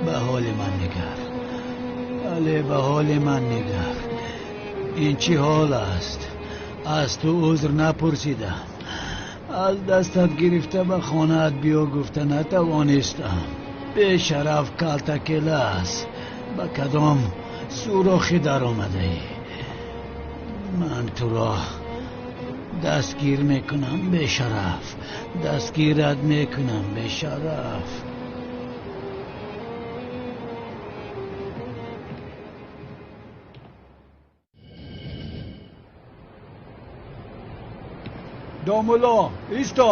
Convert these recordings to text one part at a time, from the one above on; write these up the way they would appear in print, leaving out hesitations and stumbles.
Ба ҳоли ман нигар, але ба ҳоли ман нигар. Ин чӣ ҳол аст? Аз ту узр напурсидам, аз дастат гирифта ба хонаат биё гуфта натавонистам. Бешараф калтакелас, ба кадом сӯрохӣ даромадаӣ? Ман туро дастгир мекунам, бешараф, дастгират мекунам, бешараф. Домулло, исто!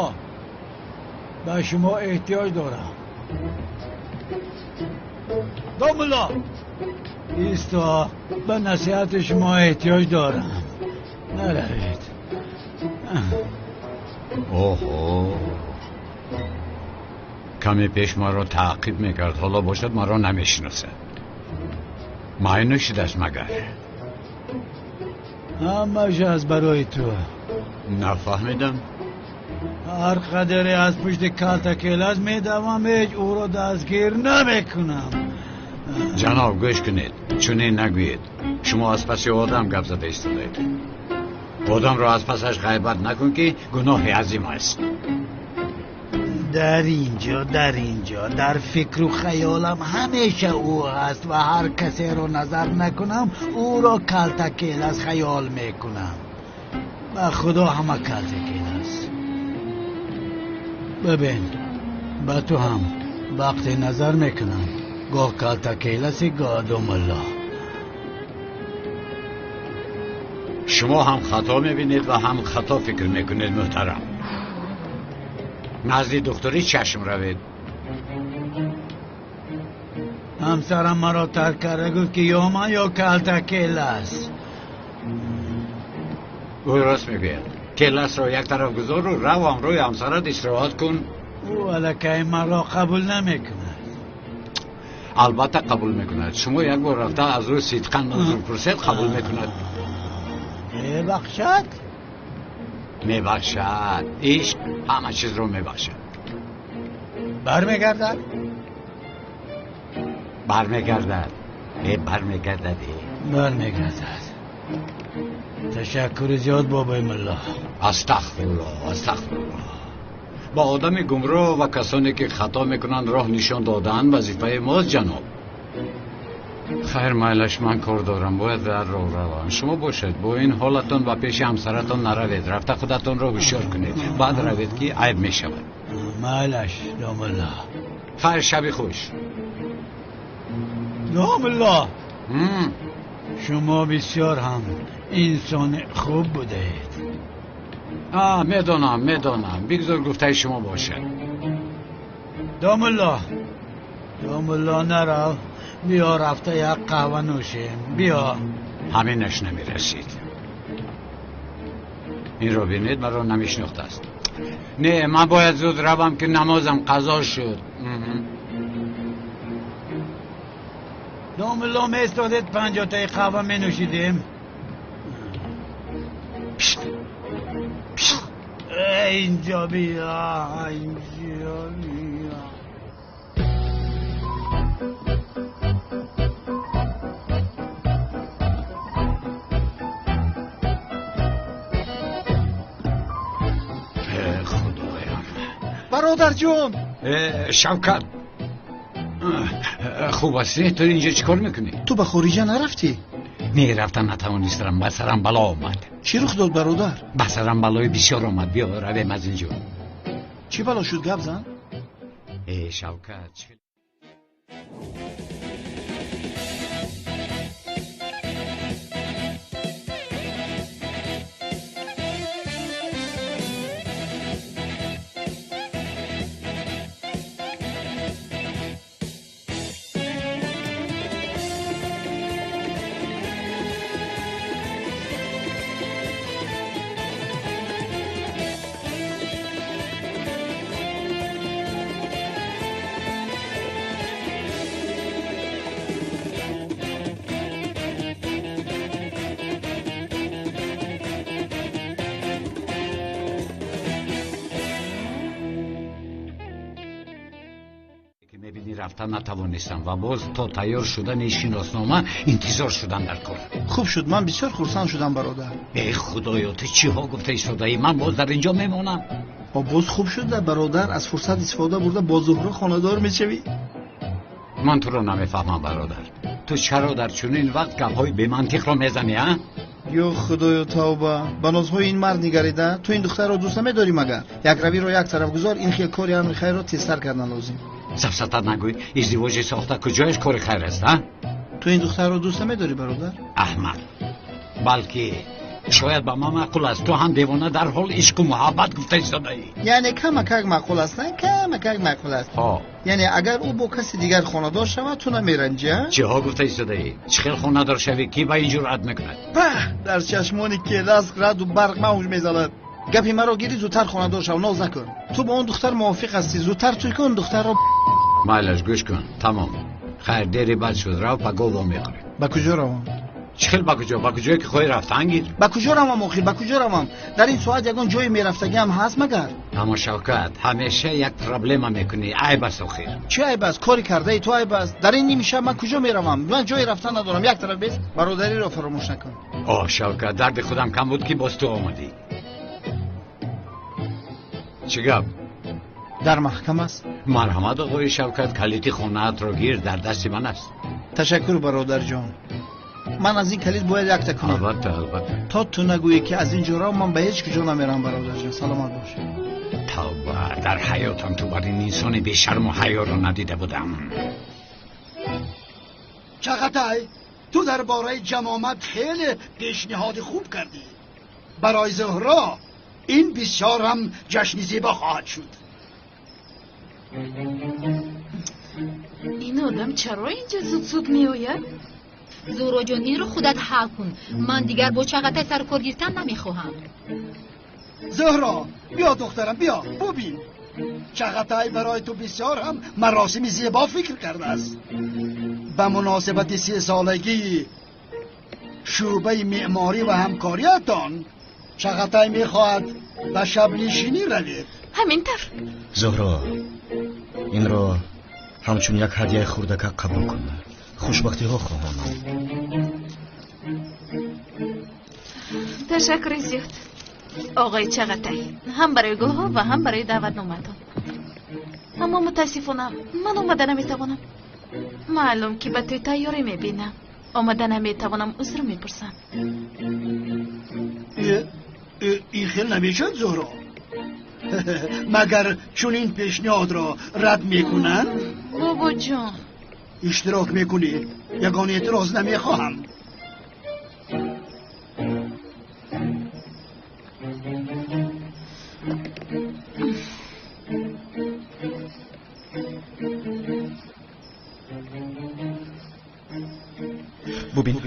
Ба шумо эҳтиёҷ дорам. Домулло, исто! Ба насиҳати шумо эҳтиёҷ дорам. Наравед. Оҳо, каме пеш маро таъқиб мекард, ҳоло бошад маро намешиносад. Май нӯшидааст магар? Ҳамааш аз барои ту. Нафаҳмидам. Ҳар қадаре аз пушти калтакелас медавам, ҳеҷ ӯро дастгир намекунам. Ҷаноб, гӯш кунед, чунин нагӯед. Шумо аз паси одам гап зада истодаед. Одамро аз пасаш ғайбат накун, ки гуноҳи азим аст. Дар инҷо, дар инҷо, дар фикру хаёлам ҳамеша ӯ ҳаст ва ҳар касеро назар накунам, ӯро калтакелас хаёл мекунам. Ба худо ҳама калтакелас. Бибин, ба ту ҳам вақте назар мекунам, гоҳ калтакеласи, гоҳ домулло. Шумо ҳам хато мебинед ва ҳам хато фикр мекунед, муҳтарам. Назди духтури чашм равед. Ҳамсарам маро тарк карда, гуфт ки ё ман, ё калтакелас. Ӯ рост мегӯяд. Келасро як тараф гузору рав ҳамроҳи ҳамсарат истироҳат кун. Ӯ аллакай маро қабул намекунад. Албатта қабул мекунад. Шумо як бор рафта аз ӯ сидқан узр пурсед, қабул мекунад. Мебахшад? Мебахшад. Ишқ ҳама чизро мебахшад. Бармегардад? Бармегардад. Бармегардад. Бармегардад. Ташаккури зиёд, бобои мулло. Астағфируллоҳ, астағфируллоҳ. Ба одами гумроҳ ва касоне ки хато мекунанд роҳ нишон додан вазифаи мост, ҷаноб. Хайр, майлаш, ман кор дорам, бояд дар роҳ равам. Шумо бошед, бо ин ҳолатон ба пеши ҳамсаратон наравед, рафта худатонро ҳушёр кунед, баъд равед, ки айб мешавад. Майлаш, домулло. Хайр, шаби хуш. Домулло, шумо бисёр ҳам инсони хуб будаед. Медонам, медонам. Бигзор гуфтаи шумо бошад. Домулло, домулло, нарав. Биё рафта як қаҳва нӯшем. Биё. Ҳаминаш намерасид. Инро бинед, маро намешинохтааст. Не, ман бояд зуд равам, ки намозам қазо шуд. Домулло, меистодед, 50-таи қаҳва менӯшидем. Инҷо биё, инҷо биё. Худоям. Бародарҷон! Шавкат, хуб ҳастӣ? Ту инҷо чӣ кор мекунӣ? Ту ба хориҷа нарафтӣ? Не, рафта натавонистам, ба сарам бало омад. Чӣ рух дод, бародар? Ба сарам балои бисёр омад. Биё равем аз инҷо. Чӣ бало шуд, гап зан? Шавкат, Мебинӣ, рафта натавонистам ва боз то тайёр шудани шиноснома интизор шудам дар кор. Хуб шуд, ман бисёр хурсанд шудам, бародар. Эй худоё, ту чиҳо гуфта истодаӣ? Ман боз дар инҷо мемонам. Боз хуб шуда, бародар, аз фурсат истифода бурда бо Зуҳро хонадор мешавӣ. Ман туро намефаҳмам, бародар. Ту чаро дар чунин вақт гапҳои бемантиқро мезанӣ, а? Ё худоё, тавба! Ба нозҳои ин мард нигарида, ту ин духтарро дӯст намедорӣ магар? Якравиро як тараф гузор, ин хел кори амри хайрро тезтар кардан лозим. Сафсата нагӯй, издивоҷи сохта куҷояш кори хайр аст, а? Ту ин духтарро дӯст намедорӣ, бародар? Аҳмад, балки шояд ба ман маъқул аст. Ту ҳам девона дар ҳол ишқу муҳаббат гуфта истодаӣ. Яъне камакак маъқул аст, на? Камакак маъқул аст. Ҳо. Яъне агар ӯ бо каси дигар хонадор шавад, ту намеранҷӣ, а? Чиҳо гуфта истодаӣ? Чӣ хел хонадор шавӣ? Кӣ ба ин ҷуръат мекунад? Пах! Дар чашмони келас раду барқ мавҷ мезанад. Гапи маро гирӣ, зудтар хонадор шав, ноз накун. Ту бо он духтар мувофиқ ҳастӣ, зудтар тӯй кун духтарро. Майлаш, гӯш кун, тамом. Хайр, дери бад шуд, рав, пагоҳ вомехӯрем. Ба куҷо равам? Чӣ хел ба куҷо? Ба куҷое ки хоҳӣ рафтан гир. Ба куҷо равам охир? Ба куҷо равам? Дар ин соат ягон ҷое мерафтагиам ҳаст магар? Аммо Шавкат, ҳамеша як проблема мекунӣ. Айб аст охир. Чӣ айб аст? Кори кардаи ту айб аст. Дар ин ними шаб ман куҷо меравам? Ман ҷое рафтан надорам. Як тараф бес, бародариро фаромӯш накун. Оҳ Шавкат, дарди худам кам буд ки боз ту омадӣ. Чӣ гап? Дар маҳкам аст? Марҳамат, оғои Шавкат, калити хонаатро гир, дар дасти ман аст. Ташаккур, бародарҷон. Ман аз ин калид бояд якта кунам. Албатта, албатта. То ту нагӯӣ ки аз ин ҷо рав, ман ба ҳеҷ куҷо намерам, бародарҷон. Саломат бош. Тавба, дар ҳаётам ту бар ин инсони бешарму ҳаёро надида будам. Чағатай, ту дар бораи ҷамомат хеле пешниҳоди хуб кардӣ. Барои Зуҳро ин бисёр ҳам ҷашни зебо хоҳад шуд. Ин одам чаро инҷо зуд-зуд меояд? Зуҳроҷон, инро худат ҳал кун. Ман дигар бо Чағатай сару кор гирифтан намехоҳам. Зуҳро, биё духтарам, биё, бубин. Чағатай барои ту бисёр ҳам маросими зебо фикр кардааст. Ба муносибати сесолагии шӯъбаи меъморӣ ва ҳамкориятон Чағатай мехоҳад ба шабнишинӣ равед. Ҳамин тавр. Зуҳро, инро ҳамчун як ҳадияи хурдакак қабул кун. Хушбахтиҳо хоҳонам. Ташаккури зиёд, оғои Чағатай, ҳам барои гулҳо ва ҳам барои даъватномаатон. Аммо мутаассифона ман омада наметавонам. Маълум ки ба тӯй тайёрӣ мебинам. Омада наметавонам, узр мепурсам. Ин хел намешавад, Зуҳро. Магар чунин пешниҳодро рад мекунанд? Бобоҷон, иштирок мекунӣ, ягон эътироз намехоҳам. Бубин,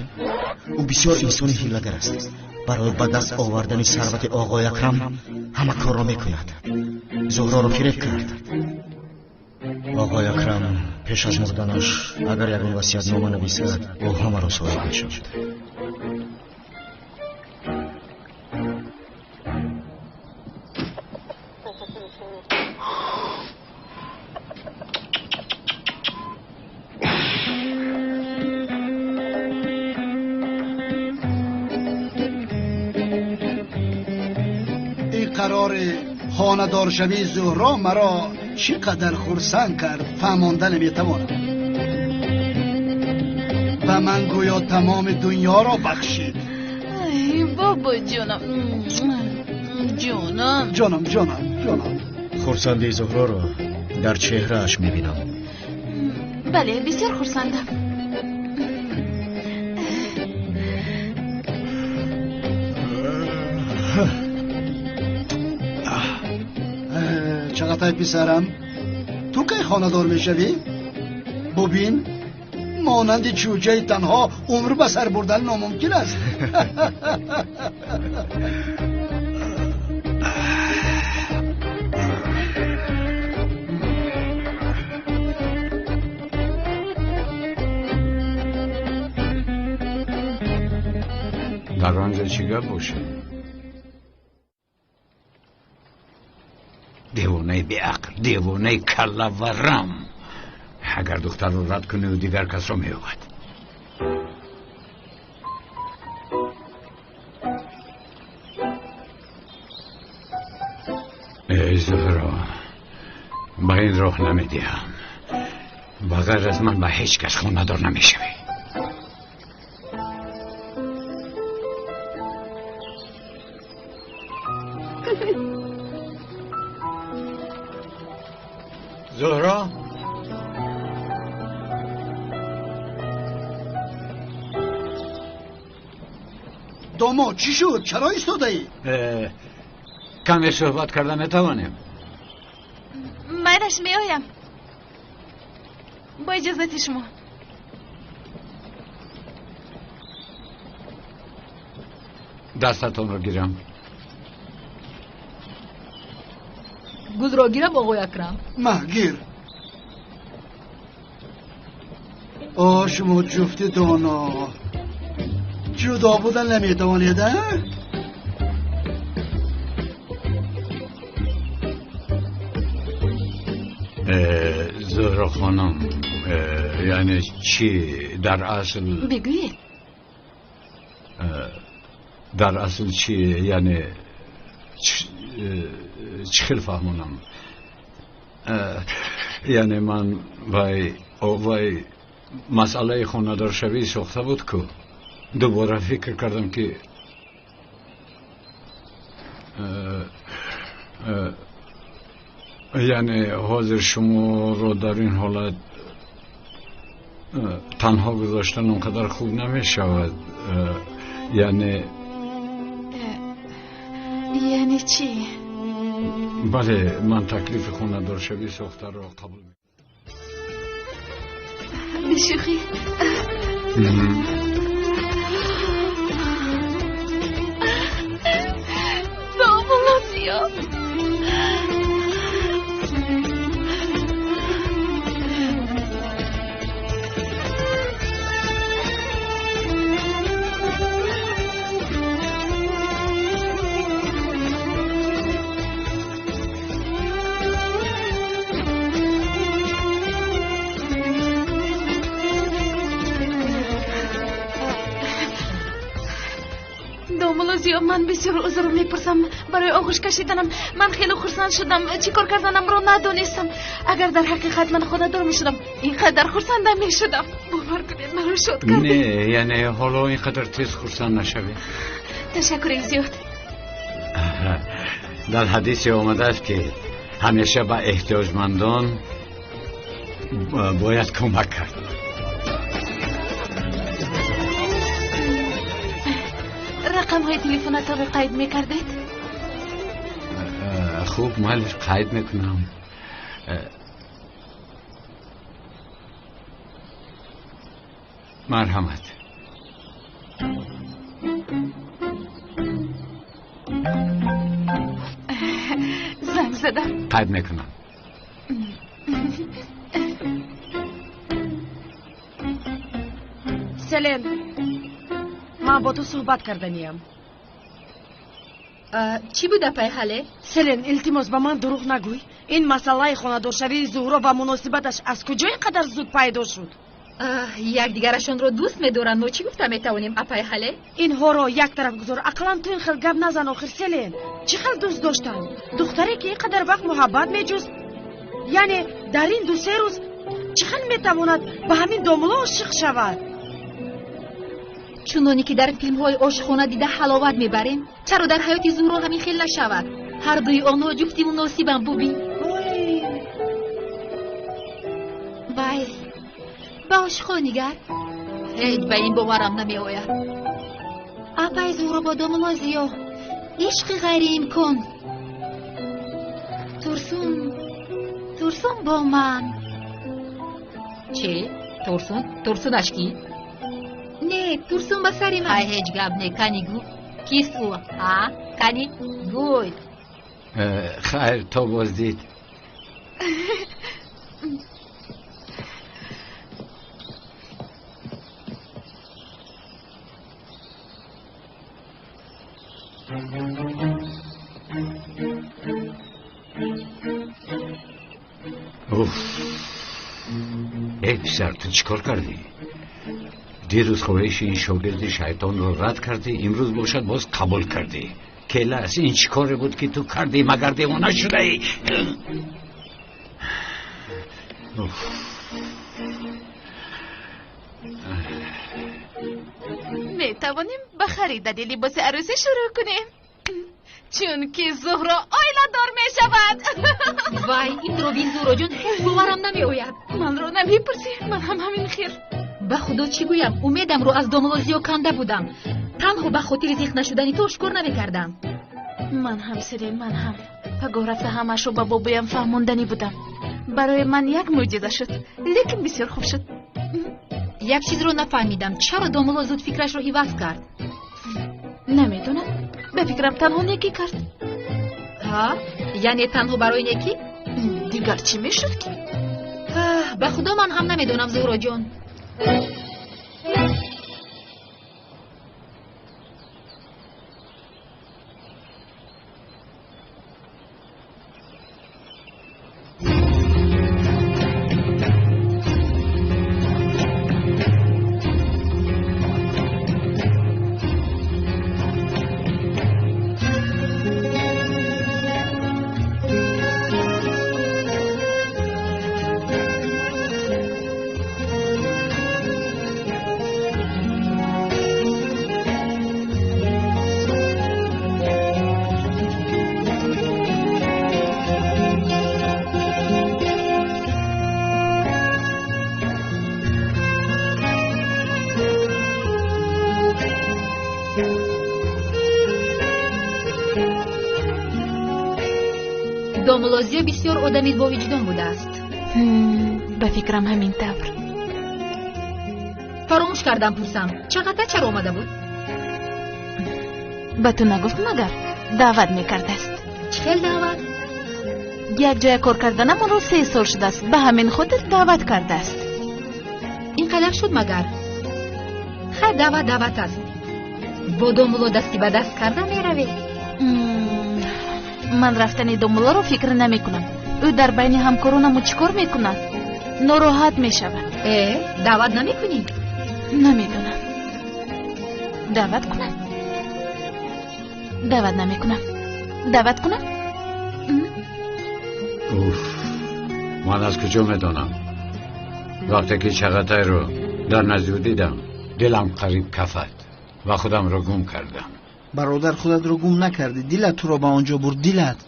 ӯ бисёр инсони ҳилагар аст. Барои ба даст овардани сарвати оғои Акрам ҳама корро мекунад. Зуҳроро фиреб кард. Оғои Акрам пеш аз мурданаш агар ягон васиятнома нависад, ӯ ҳамаро соҳиб мешавад. Ин қарори хонадоршавии Зуҳро маро чӣ қадар хурсанд кард, фаҳмонда наметавонам. Ба ман гӯё тамоми дунёро бахшид. Ай бобоҷонам, ҷонам, ҷонам, ҷонам, ҷонам. Хурсандии Зуҳроро дар чеҳрааш мебинам. Бале, бисёр хурсандам. Чағатай писарам, ту кай хонадор мешавӣ? Бубин, монанди чӯҷаи танҳо умр ба сар бурдан номумкин аст. Дар он ҷо чӣ гап бошад? Девонаи беақл, девонаи каллаварам. Агар духтарро рад кунӣ, ӯ дигар касро меёбад. Эй Зуҳро, ба ин роҳ намедиҳам. Ба ғайр аз ман ба ҳеҷ кас хонадор намешавӣ. Зуҳро, домод, чӣ шуд? Чаро истодаӣ? Каме суҳбат карда метавонем? Майлаш, меоям. Бо иҷозати шумо. Дастатонро гирам. Гулро гирам, оғои Акрам? Ма, гир. О, шумо ҷуфти доно. Ҷудо будан наметавонед, а? Зуҳро хонум, яъне чӣ дар асл? Бигӯед. Дар асл чӣ, яъне чӣ хел фаҳмонам? Яъне ман вай масъалаи хонадоршавӣ сохта буд ку, дубора фикр кардам ки яъне ҳозир шуморо дар ин ҳолат танҳо гузоштан он қадар хуб намешавад. Яъне яъне чӣ? Бале, ман таклифи хонадоршавӣ сохтаро қабул мекунам. Бешӯхӣ? Домулло Зиё, Зиё, ман бисёр узр мепурсам барои оғӯш кашиданам. Ман хеле хурсанд шудам, чӣ кор карданамро надонистам. Агар дар ҳақиқат ман хонадор мешудам, ин қадар хурсанд намешудам. Бовар кунед, маро шод кардед. Не, яъне ҳоло ин қадар тез хурсанд нашавед. Ташаккури зиёд. Дар ҳадисе омадааст ки ҳамеша ба эҳтиёҷмандон бояд кӯмак кард. Рақамҳои телефонатонро қайд мекардед? Хуб, майлиш, қайд мекунам. Марҳамат. Занг задам. Қайд мекунам. Селен, ман бо ту суҳбат карданиям. Чӣ буд, апай Ҳале? Селен, илтимос, ба ман дурӯғ нагӯй. Ин масъалаи хонадоршавии Зуҳро ва муносибаташ аз куҷо ин қадар зуд пайдо шуд? Якдигарашонро дӯст медоранд. Мо чӣ гуфта метавонем, апай Ҳале? Инҳоро як тараф гузор. Ақлан ту ин хел гап назан охир, Селен. Чӣ хел дӯст доштан? Духтаре ки ин қадар вақт муҳаббат меҷуст, яъне дар ин ду-се рӯз чӣ хел метавонад ба ҳамин домуло ошиқ шавад? Чуноне ки дар филмҳои ошиқона дида ҳаловат мебарем, чаро дар ҳаёти Зуҳро ҳамин хел нашавад? Ҳар дуи онҳо ҷуфти муносибанд, бубин. Вай, ба ошиқҳо нигар. Ҳеҷ ба ин боварам намеояд. Апай Зуҳро бо домулло Зиё, ишқи ғайриимкон. Турсун, Турсун бо ман. Чӣ? Турсун? Турсунаш кӣ? Не, Турсун ба сари ман. Ай, ҳеҷ гап не, кани гӯ. Кист ӯ, а? Кани гӯй. Хайр, то боздид. Уф. Эй писар, ту чӣ кор кардӣ? Дирӯз хоҳиши ин шогирди шайтонро рад кардӣ, имрӯз бошад боз қабул кардӣ. Келас, ин чӣ коре буд ки ту кардӣ, магар девона шудаӣ? Метавонем ба харидани либоси арӯсӣ шурӯъ кунем, чунки Зуҳро оиладор мешавад. Вай, инро бин, Зуҳроҷон, ҳеҷ боварам намеояд. Манро намепурсӣ, ман ҳам ҳамин хел. Ба худо чӣ гӯям, умедамро аз домулло зиё канда будам. Танҳо ба хотири зиқ нашудани ту ошкор намекардам. Ман ҳам, Селин, ман ҳам. Пагоҳ рафта ҳамаашро ба бобоям фаҳмонданӣ будам. Барои ман як мӯъҷиза шуд, лекин бисёр хуб шуд. Як чизро нафаҳмидам, чаро домулло зуд фикрашро иваз кард? Намедонам, ба фикрам танҳо некӣ кард. Ҳа, яъне танҳо барои некӣ? Дигар чӣ мешуд ки? Ба худо ман ҳам намедонам, Зуҳроҷон. Домулло Зиё бисёр одами бовиҷдон будааст. Ба фикрам ҳамин тавр. Фаромӯш кардам пурсам, Чағатай чаро омада буд? Ба ту нагуфт магар? Даъват мекардааст. Чӣ хел даъват? Як ҷоя кор карданамонро 3 сол шудааст, ба ҳамин хотир даъват кардааст. Ин қадар шуд магар? Хай, даъват даъват аст. Бо домулло дасти ба даст карда меравед? Ман рафтани домуллоро фикр намекунам. Ӯ дар байни ҳамкоронамон чӣ кор мекунад? Нороҳат мешавад. Э, даъват намекунӣ? Намедонам. Даъват кунам? Даъват намекунам. Даъват кунам? Уф, ман аз куҷо медонам? Вақте ки Чағатайро дар назди ӯ дидам, дилам қариб кафад ва худамро гум кардам. Бародар, худатро гум накардӣ, дилат туро ба он ҷо бурд, дилат.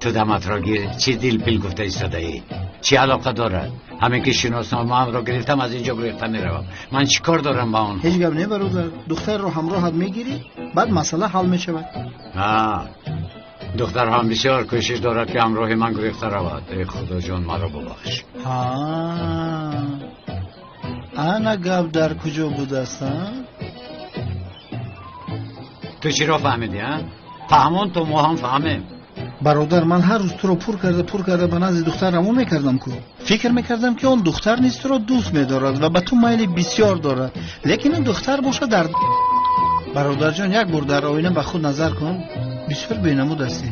Ту даматро гир, чӣ дил пил гуфта истодаӣ? Чӣ алоқа дорад? Ҳамин ки шиносномаамро гирифтам, аз ин ҷо гурехта меравам. Ман чӣ кор дорам ба онҳо? Ҳеҷ гап не, бародар, духтарро ҳамроҳат мегирӣ, баъд масъала ҳал мешавад. Ҳа, духтар ҳам бисёр кӯшиш дорад ки ҳамроҳи ман гурехта равад. Эй худоҷон, маро бубахш. Ҳа, ана гап дар куҷо будааст, а? Ту чиро фаҳмидӣ, а? Фаҳмон то мо ҳам фаҳмем. Бародар, ман ҳар рӯз туро пур карда пур карда ба назди духтар равон мекардам ку. Фикр мекардам ки он духтар низ туро дӯст медорад ва ба ту майли бисёр дорад, лекин ин духтар бошад дар. Бародарҷон, як бор дар оина ба худ назар кун, бисёр бенамуд ҳастӣ.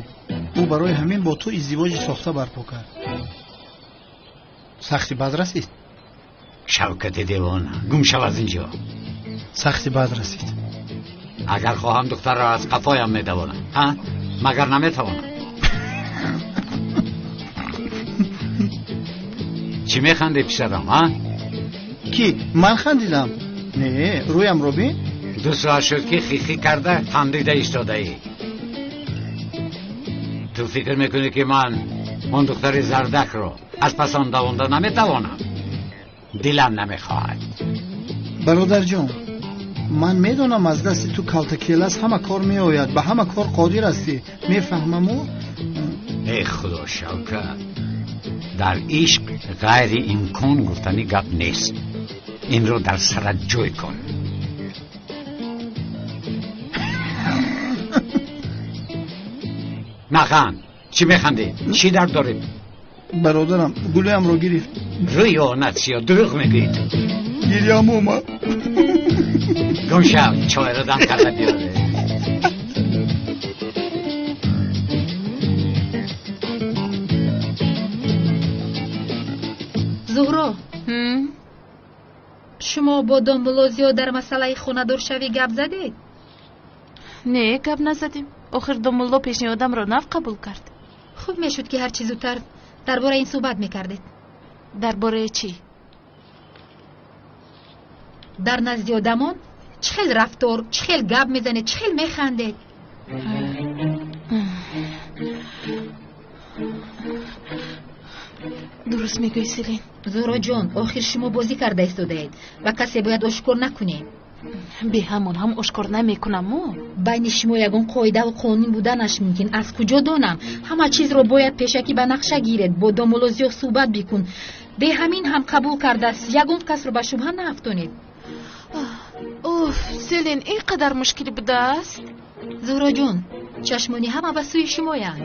Ӯ барои ҳамин бо ту издивоҷи сохта барпо кард. Сахти бад расид. Шавкати девона, гум шав аз инҷо. Сахти бад расид. Агар хоҳам духтарро аз қафоям медавонам, ҳа? Магар наметавонам? Чӣ механдӣ, писарам, ҳа? Ки ман хандидам? Не, рӯямро бин. 2 соат шуд ки хихӣ карда хандида истодаӣ. Ту фикр мекунӣ ки ман он духтари зардакро аз пас он давонда наметавонам? Дилам намехоҳад. Бародарҷон, ман медонам аз дасти ту калтакелас ҳама кор меояд, ба ҳама кор қодир ҳастӣ, мефаҳмаму. Эй худо, Шавкат, дар ишқ ғайри имкон гуфтани гап нест. Инро дар сарат ҷой кун. Наханд, чӣ механдӣ? Чӣ дард дорӣ? Бародарам, гулӯямро гирифт. Рӯи онат сиё, дурӯғ мегӯӣ ту. Гирям омад. Гум шав, чойро дам карда биёре. Зуҳро, Шумо бо домулло Зиё дар масъалаи хонадоршавӣ гап задед? Не, гап назадем. Охир домулло пешниҳодамро нав қабул кард. Хуб мешуд, ки ҳарчи зудтар дар бораи ин суҳбат мекардед. Дар бораи чӣ? Дар назди одамон чӣ хел рафтор, чӣ хел гап мезанед, чӣ хел механдед? Дуруст мегӯӣ, Селин. Зуҳроҷон, охир шумо бозӣ карда истодаед ва касе бояд ошкор накунем. Бе ҳамон ҳам ошкор намекунаму. Байни шумо ягон қоидаву қонун буданаш мумкин. Аз куҷо донам? Ҳама чизро бояд пешакӣ ба нақша гиред. Бо домулло Зиё суҳбат бикун. Бе ҳамин ҳам қабул кардааст. Ягон касро ба шубҳа наафтонед. Уф, Селин, ин қадар мушкил будааст? Зуҳроҷон, чашмони ҳама ба сӯи шумоянд.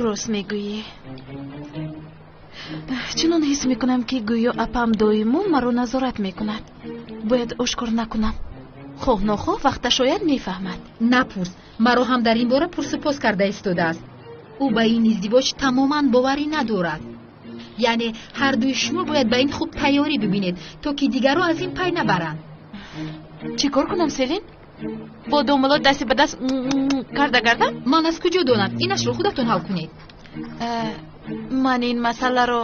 Рост мегӯӣ. Чунон ҳис мекунам, ки гӯё апам доимо маро назорат мекунад. Бояд ошкор накунам. Хоҳ нохоҳ вақта шояд мефаҳмад. Напурс, маро ҳам дар ин бора пурсупос карда истодааст. Ӯ ба ин издивоҷ тамоман боварӣ надорад. Яъне ҳар дуи шумо бояд ба ин хуб тайёрӣ бибинед, то ки дигарро аз ин пай набаранд. Чӣ кор кунам, Селин? Бо домулло дасти ба даст карда гардам? Ман аз куҷо донам? Инашро худатон ҳал кунед. Ман ин масъаларо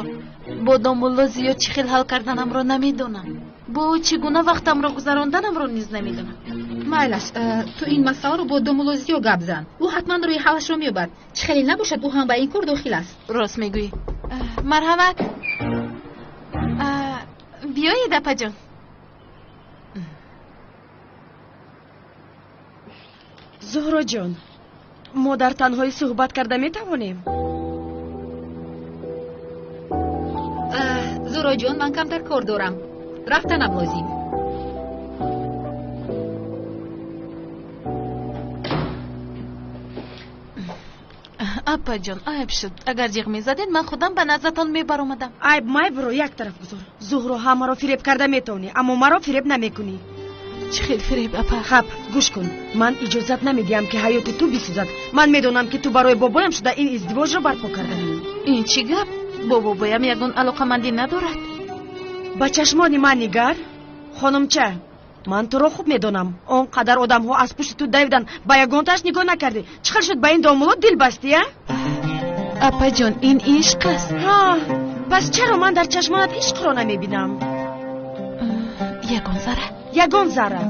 бо домулло Зиё чӣ хел ҳал карданамро намедонам. Бо ӯ чӣ гуна вақтамро гузаронданамро низ намедонам. Майлаш, ту ин масъаларо бо домулло Зиё гап зан. Ӯ ҳатман рӯи ҳалашро меёбад. Чӣ хеле набошад, ӯ ҳам ба ин кор дохил аст. Рост мегӯӣ. Марҳамат, биёед, апаҷон. Зуҳроҷон, мо дар танҳоӣ суҳбат карда метавонем? Зуҳроҷон, ман камтар кор дорам. Рафтанам лозим. Апаҷон, айб шуд. Агар ҷиғ мезадед, ман худам ба наздатон мебаромадам. Айб майбро як тараф гузор. Зуҳро, ҳамаро фиреб карда метавонӣ, аммо маро фиреб намекунӣ. Чӣ хел фиреб, апа? Хаб, гӯш кун. Ман иҷозат намедиҳам, ки ҳаёти ту бисӯзад. Ман медонам, ки ту барои бобоям шуда ин издивоҷро барпо кардаӣ. Ин чӣ гап? Бо бобоям ягон алоқамандӣ надорад. Ба чашмони ман нигар, хонумча. Ман туро хуб медонам. Он қадар одамҳо аз пушти ту давиданд, ба ягонтааш нигоҳ накардӣ. Чӣ хел шуд ба ин домулло дил бастӣ, а? Апаҷон, ин ишқ аст. Ҳа, пас чаро ман дар чашмонат ишқро намебинам? Ягон зарра. Ягон зарра.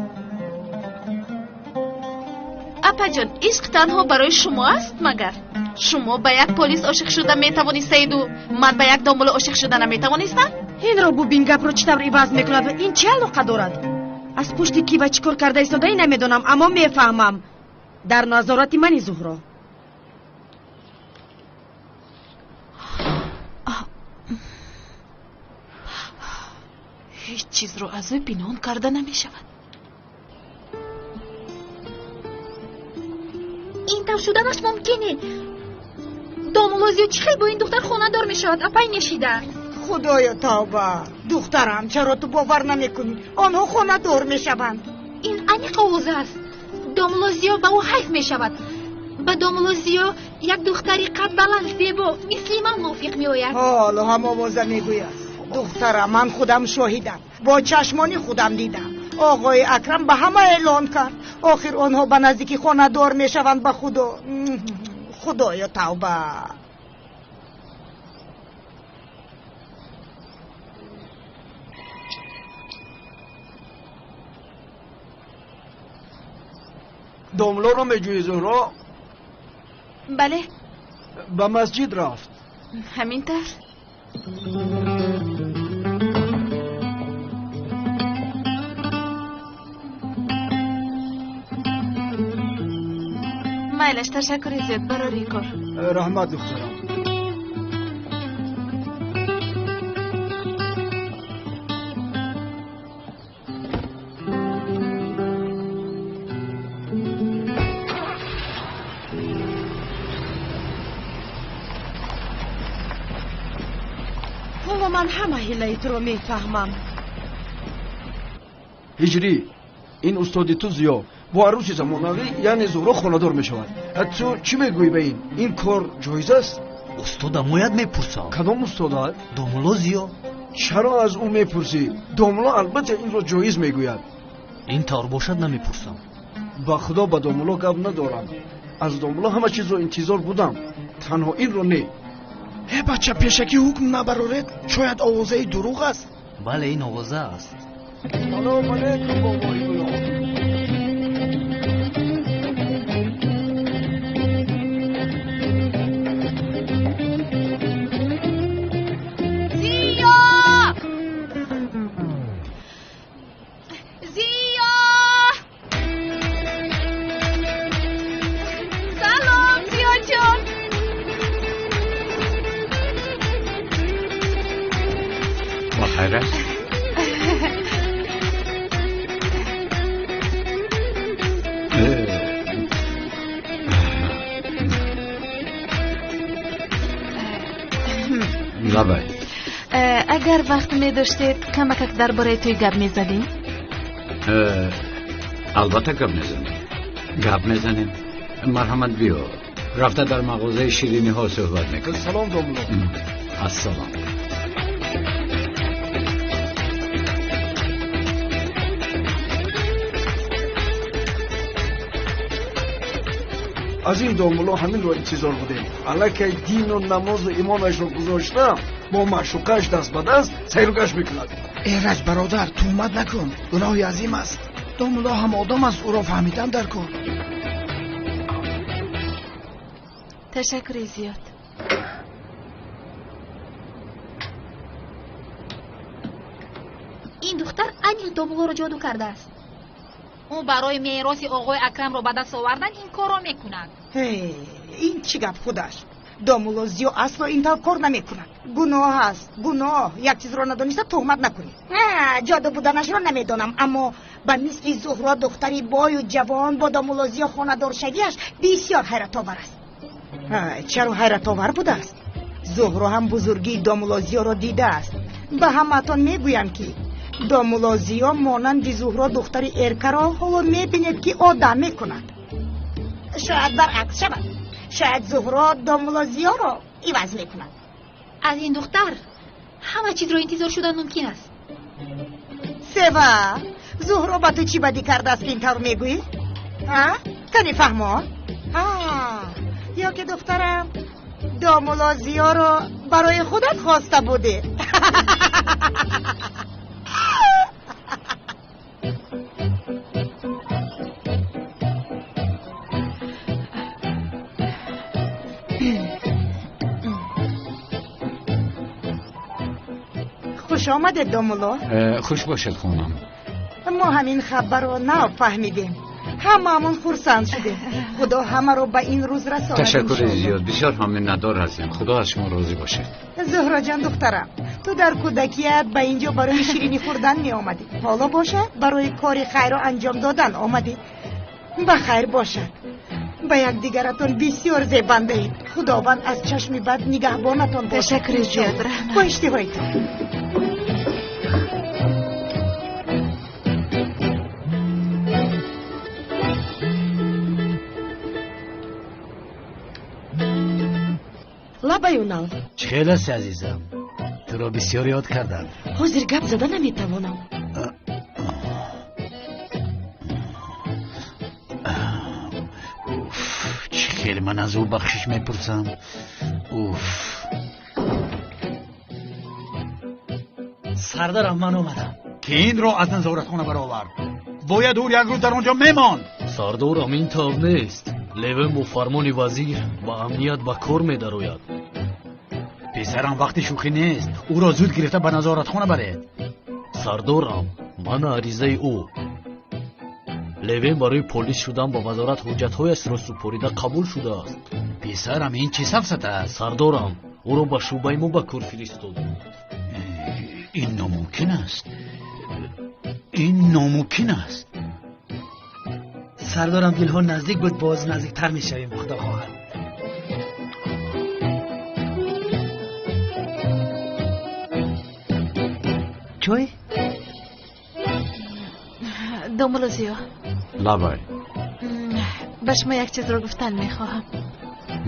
Апаҷон, ишқ танҳо барои шумо аст, магар? Шумо ба як полис ошиқ шуда метавонистаиду ман ба як домулло ошиқ шуда наметавонистам? Инро бубин, гапро чӣ тавр иваз мекунад ва ин чӣ алоқа дорад? Аз пушти кӣ ва чӣ кор карда истодаӣ намедонам, аммо мефаҳмам. Дар назорати мани, Зуҳро. Ҳеҷ чизро аз ӯ пинҳон карда намешавад. Ин тавр шуданаш мумкин не. Домулло Зиё чӣ хел бо ин духтар хонадор мешавад, апай нешида? Худоё тавба! Духтарам, чаро ту бовар намекунӣ? Онҳо хонадор мешаванд. Ин аниқ овоз аст. Домулло Зиё ба ӯ ҳайф мешавад. Ба домулло Зиё як духтари қадбаланд, зебо мисли ман мувофиқ меояд. Ҳоло ҳам овоза мегӯяд. Духтарам, ман худам шоҳидам, бо чашмони худам дидам. Оғои Акрам ба ҳама эълон кард. Охир онҳо ба наздики хонадор мешаванд. Ба худо, худоё тавба! Домлоро меҷӯӣ, Зуҳро? Бале. Ба масҷид рафт. Ҳамин тавр. Майлаш, ташаккури зиёд барори кор. Раҳмат, духтарам. Ҳоло ман ҳама ҳилаи туро мефаҳмам. Ҳиҷрӣ, ин устоди ту Зиё бо арӯси замонавӣ, яъне Зуҳро, хонадор мешавад. Ту чӣ мегӯӣ ба ин? Ин кор ҷоиз аст? Устодам ояд мепурсам. Кадом устодат? Домулло Зиё. Чаро аз ӯ мепурсӣ? Домулло албатта инро ҷоиз мегӯяд. Ин тавр бошад намепурсам. Ба худо ба домулло гап надорам. Аз домулло ҳама чизро интизор будам, танҳо инро не. Э бача, пешакӣ ҳукм набароред, шояд овозаи дурӯғ аст. Бале, ин овоза аст. Салом алейкум, бобои гулом. Зиё! Зиё! Салом, Зиёҷон! Ба хайр аст? Лабай. Агар вақт медоштед, камакак дар бораи тӯй гап мезадем? Албатта гап мезанем. Гап мезанем. Марҳамат, биё. Рафта дар мағозаи шириниҳо суҳбат мекунем. Салом, домулло. Ассалом. Аз ин домулло ҳаминро интизор будем. Аллакай дину намозу имонашро гузошта, бо маъшуқааш даст ба даст сайругашт мекунад. Эраҷ бародар, туҳмат накун, гуноҳи азим аст. Домулло ҳам одам аст, ӯро фаҳмидан дар кор. Ташаккури зиёд. Ин духтар аниқ домуллоро ҷоду кардааст. Ӯ барои мероси оғои Акрамро ба даст овардан ин корро мекунад. Ин чӣ гап худаш? Домулло Зиё асло ин тавр кор намекунад. Гуноҳ аст, гуноҳ. Як чизро надониста туҳмат накунӣ. Ҷоду буданашро намедонам, аммо ба мисли Зуҳро духтари бою ҷавон бо домулло Зиё хонадоршавиаш бисёр ҳайратовар аст. Чаро ҳайратовар будааст? Зуҳро ҳам бузургии домулло Зиёро дидааст. Ба ҳамаатон мегӯям, ки домулло Зиё монанди Зуҳро духтари эркаро ҳоло мебинед, ки одам мекунад. Шояд баръакс шавад. Шояд Зуҳро домулло Зиёро иваз мекунад. Аз ин духтар ҳама чизро интизор шудан мумкин аст. Сева, Зуҳро ба ту чӣ бадӣ кардааст, ки ин тавр мегӯӣ? Кани фаҳмон? Ё ки духтарам домулло Зиёро барои худат хоста будӣ? Хуш омадед, домулло. Хуш бошед, хонам. Мо ҳамин хабарро нав фаҳмидем. Ҳамаамон хурсанд шудем. Худо ҳамаро ба ин рӯз расонад. Ташаккури зиёд, бисёр ҳам миннатдор ҳастем. Худо аз шумо розӣ бошад. Зуҳроҷон духтарам, ту дар кӯдакият ба инҷо барои ширинӣ хӯрдан меомадӣ. Ҳоло бошад барои кори хайрро анҷом додан омадӣ. Ба хайр бошад. Ба якдигаратон бисёр зебандаед. Худованд аз чашми бад нигаҳбонатон бошад. Ташаккури зиёд, раҳмат. Бо иштиҳоитон. Лабай Унал. Чӣ хел ҳасти, азизам? Туро бисёр ёд кардам. Ҳозир гап зада наметавонам. Уф, чӣ хел ман аз ӯ бахшиш мепурсам. Уф. Сардарам, ман омадам. Ки инро аз назоратхона баровард? Бояд ӯ як рӯз дар он ҷо мемонд. Сардорам, ин тавр нест. Левен бо фармони вазир ба амният ба кор медарояд. Писарам, вақти шӯхӣ нест. Ӯро зуд гирифта ба назоратхона баред. Сардорам, ман аризаи ӯ. Левен барои полис шудан ба вазорат ҳуҷҷатҳояшро супорида қабул шудааст. Писарам, ин чӣ сафсата аст? Сардорам, ӯро ба шӯъбаи мо ба кор фиристод. Ин номумкин аст. Ин номумкин аст. Сардорам, дилҳо наздик буд, боз наздиктар мешавем, худо хоҳад. Чой? Домулло Зиё. Лабай. Ба шумо як чизро гуфтан мехоҳам.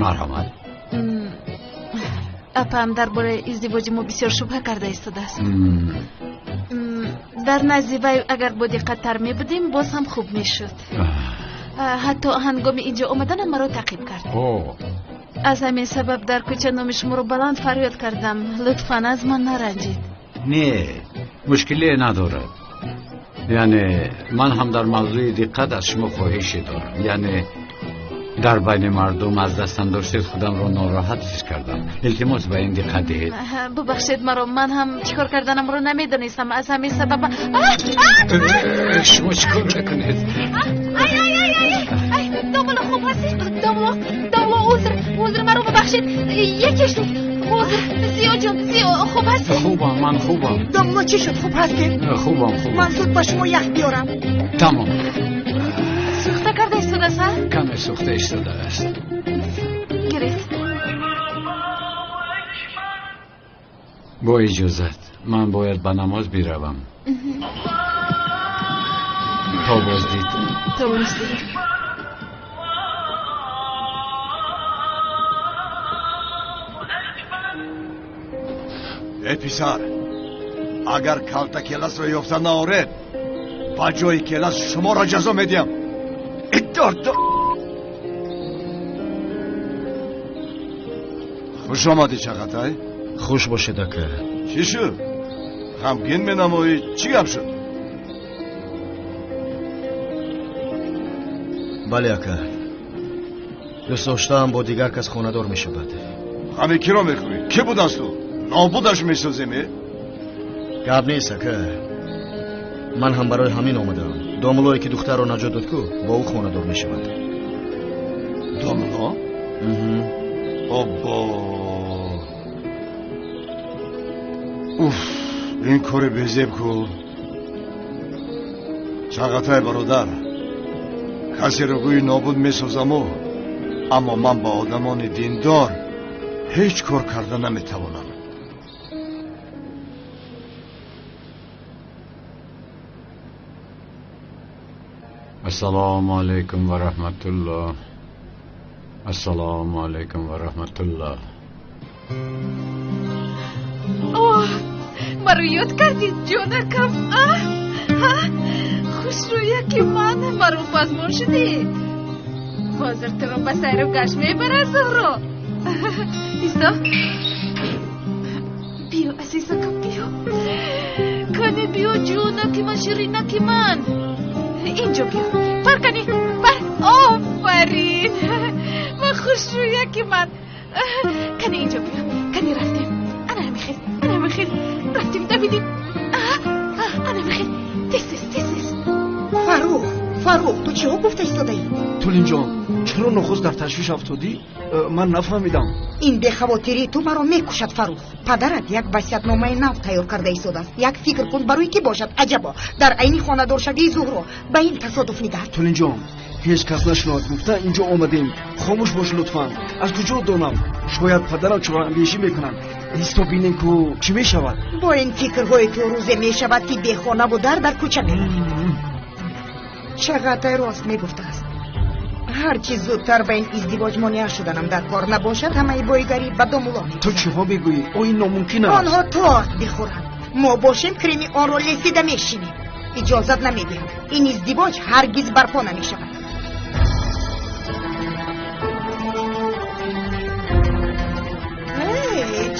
Марҳамат. Апам дар бораи издивоҷи мо бисёр шубҳа карда истодааст. Дар назди вай агар бодиққаттар мебудем, боз ҳам хуб мешуд. Ҳатто ҳангоми инҷо омаданам маро таъқиб кард. Аз ҳамин сабаб дар кӯча номи шуморо баланд фарёд кардам. Лутфан аз ман наранҷид. Не, мушкиле надорад. Яъне ман ҳам дар мавзӯи диққат аз шумо хоҳише дорам. Яъне дар байни мардум аз дастам доштед худамро нороҳат ҳис кардам. Илтимос ба ин диққат диҳед. Бубахшед маро, ман ҳам чӣ кор карданамро намедонистам. Аз ҳамин сабаб шумо чӣ кор мекунед? Ай ай ай ай, домла, хуб ҳастӣ? Домло, домло, узр, узр, маро бубахшед. Яке шуд. Узр, Зиёҷон, Зиё, хуб ҳастӣ? Хубам, ман хубам. Домло, чӣ шуд? Хуб ҳастед? Хубам, хубам. Ман зуд ба шумо ях биёрам. Тамом. Сӯхта карда истодааст, ҳа? Каме сӯхта истодааст. Гиред. Бо иҷозат, ман бояд ба намоз биравам. То боздид. То боздид. Эй писар, агар калта келасро ёфта наоред, ба ҷои келас шуморо ҷазо медиҳам. Хуш омадӣ, Чағатай. Хуш бошед, ака. Чӣ шуд? Ғамгин менамоӣ? Чӣ гап шуд? Бале, ака. Дӯстдоштаам бо дигар кас хонадор мешавад. Ғами киро мехӯрӣ? Кӣ будааст ӯ? Нобудаш месозем, э? Гап нест, ака. Ман ҳам барои ҳамин омадаам. Домулое ки духтарро наҷот дод ку, бо ӯ хонадор мешавад. Домуло? Оббо! Уф, ин кори безеб ку. Чағатай бародар, касеро гӯи нобуд месозаму, аммо ман ба одамони диндор ҳеҷ кор карда наметавонам. Ассалому алайкум ва раҳматуллоҳ. Ассалому алайкум ва раҳматуллоҳ. Оҳ, маро ёд кардӣ, ҷонакам? Хушрӯяки ман, маро пазмон шудӣ. Ҳозир туро ба сайру гашт мебарад Зуҳро. Исто. Биё, азизакам, биё. Кане биё, ҷонаки ман, ширинаки ман. Инҷо биё. Пар кани, пар. Офарин. Ва хушрӯяки ман. Кани инҷо биё. Кани рафтем. Ана ҳамихел, ана ҳамихел. Рафтем, давидем. Ана ҳамихел. Тез, тез, тез, тез. Фаррух, Фаррух, ту чиҳо гуфта истодаӣ? Тулинҷон, чаро нохуст дар ташвиш афтодӣ? Ман нафаҳмидам. Ин бехавотирии ту маро мекушад, Фаррух. Падарат як васиятномаи нав тайёр карда истодааст. Як фикр кун, барои кӣ бошад? Аҷабо, дар айни хонадоршавии Зуҳро ба ин тасодуф нигаҳ. Тулинҷон, ҳеҷ кас нашунавад гуфта инҷо омадем. Хомӯш бош лутфан. Аз куҷо донам? Шояд падарам чораандешӣ мекунанд. Исто бинем ку чӣ мешавад. Бо ин фикрҳои ту рӯзе мешавад, ки бехонаву дар дар кӯча меравӣ. Чағатай рост мегуфтааст. Ҳарчи зудтар ба ин издивоҷ монеа шуданам дар кор набошад, ҳамаи боигарӣ ба домуло мекунад. Ту чиҳо мегӯӣ? О, ин номумкин аст. Онҳо торт бихӯранд, мо бошем креми онро лесида мешинем. Иҷозат намедиҳам. Ин издивоҷ ҳаргиз барпо намешавад.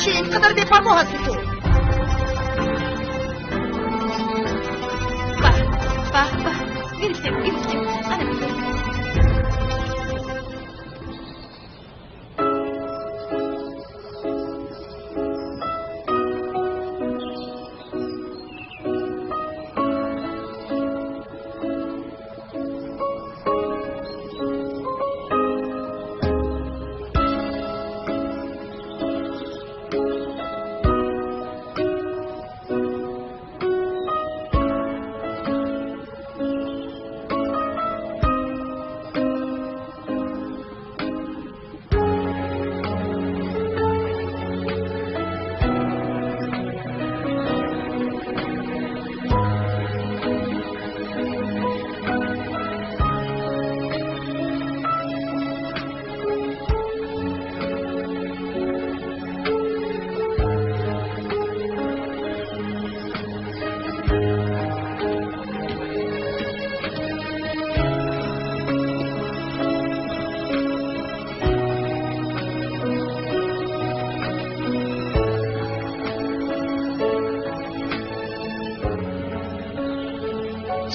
Чӣ ин қадар бепарво ҳастӣ ту? Ба, ба, ба, гирифтем, гирифтем. Ана мехел.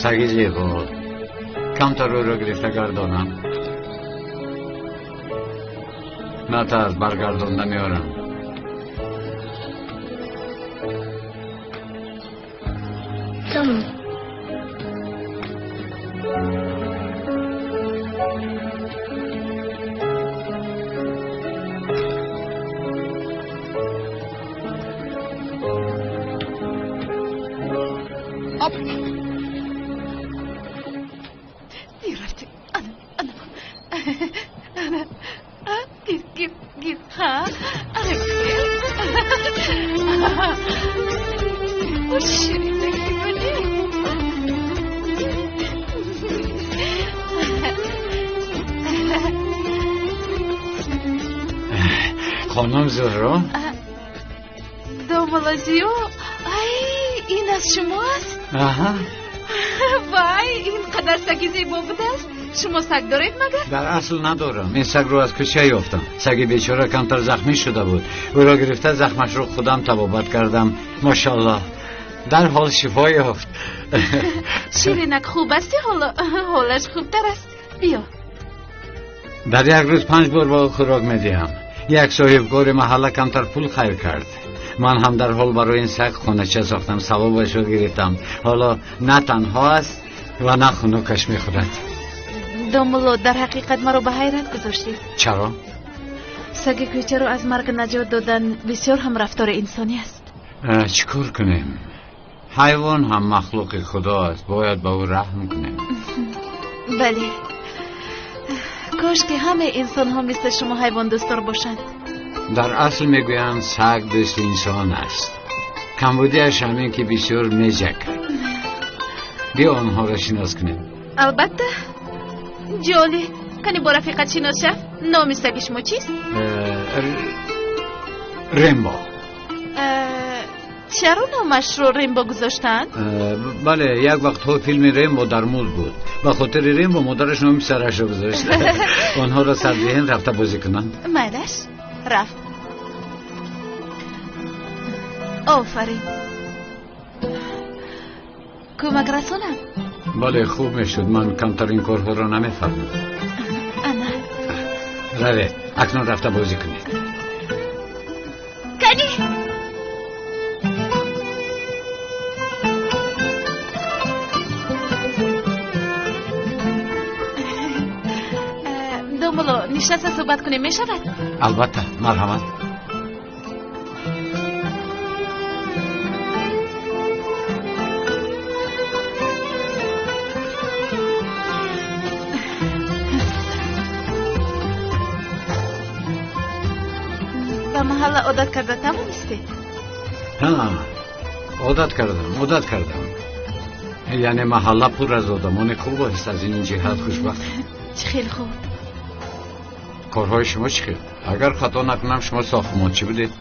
Саги зебо. Камтар ӯро гирифта гардонам. Натарс, баргардонда меорам. Тамом. Хонум Зуҳро? Домулло Зиё, ай, ин аз шумо аст? Аҳа. Вай, ин қадар саги зебо будааст. Шумо саг доред магар? Дар асл надорам. Ин сагро аз кӯча ёфтам. Саги бечора камтар захмӣ шуда буд. Ӯро гирифта захмашро худам табобат кардам. Мошаллоҳ, дарҳол шифо ёфт. Ширинак хуб асти ҳоло? Ҳолаш хубтар аст. Биё. Дар як рӯз 5 бор ба ӯ хӯрок медиҳам. Як соҳибкори маҳалла камтар пул хайр кард. Ман ҳам дарҳол барои ин саг хонача сохтам, савобашро гирифтам. Ҳоло на танҳо аст ва на хунукаш мехӯрад. Домулло, дар ҳақиқат маро ба ҳайрат гузоштед. Чаро? Саги кӯчаро аз марг наҷот додан бисёр ҳам рафтори инсонӣ аст. Чӣ кор кунем? Ҳайвон ҳам махлуқи худо аст, бояд ба ӯ раҳм кунем. Бале, кош ки ҳамаи инсонҳо мисли шумо ҳайвондӯстдор бошанд. Дар асл мегӯянд саг дӯсти инсон аст. Камбудиаш ҳамин ки бисёр меҷакад. Биё онҳоро шинос кунем. Албатта. Ҷоли, кани бо рафиқат шинос шав. Номи саги шумо чист? Рембо. Чаро номашро Рембо гузоштанд? Бале, як вақтҳо филми Рембо дар муд буд. Ба хотири Рембо модараш номи писарашро гузошт. Онҳоро сарзеҳн рафта бозӣ кунанд. Майлаш, рафт. Офарин. Кӯмак расонам? Бале, хуб мешуд. Ман камтар ин корҳоро намефаҳмам. Ана. Равед, акнун рафта бозӣ кунед. Кани! Домулло, нишаста суҳбат кунем мешавад? Албатта, марҳамат. Ба маҳалла одат карда тавонистед? Ҳа, одат кардам. Яъне маҳалла пур аз одамони хуб аст, аз ин ҷиҳат хушбахт. Чӣ хел хуб. Корҳои шумо чӣ хел? Агар хато накунам, шумо сохтмончӣ будед?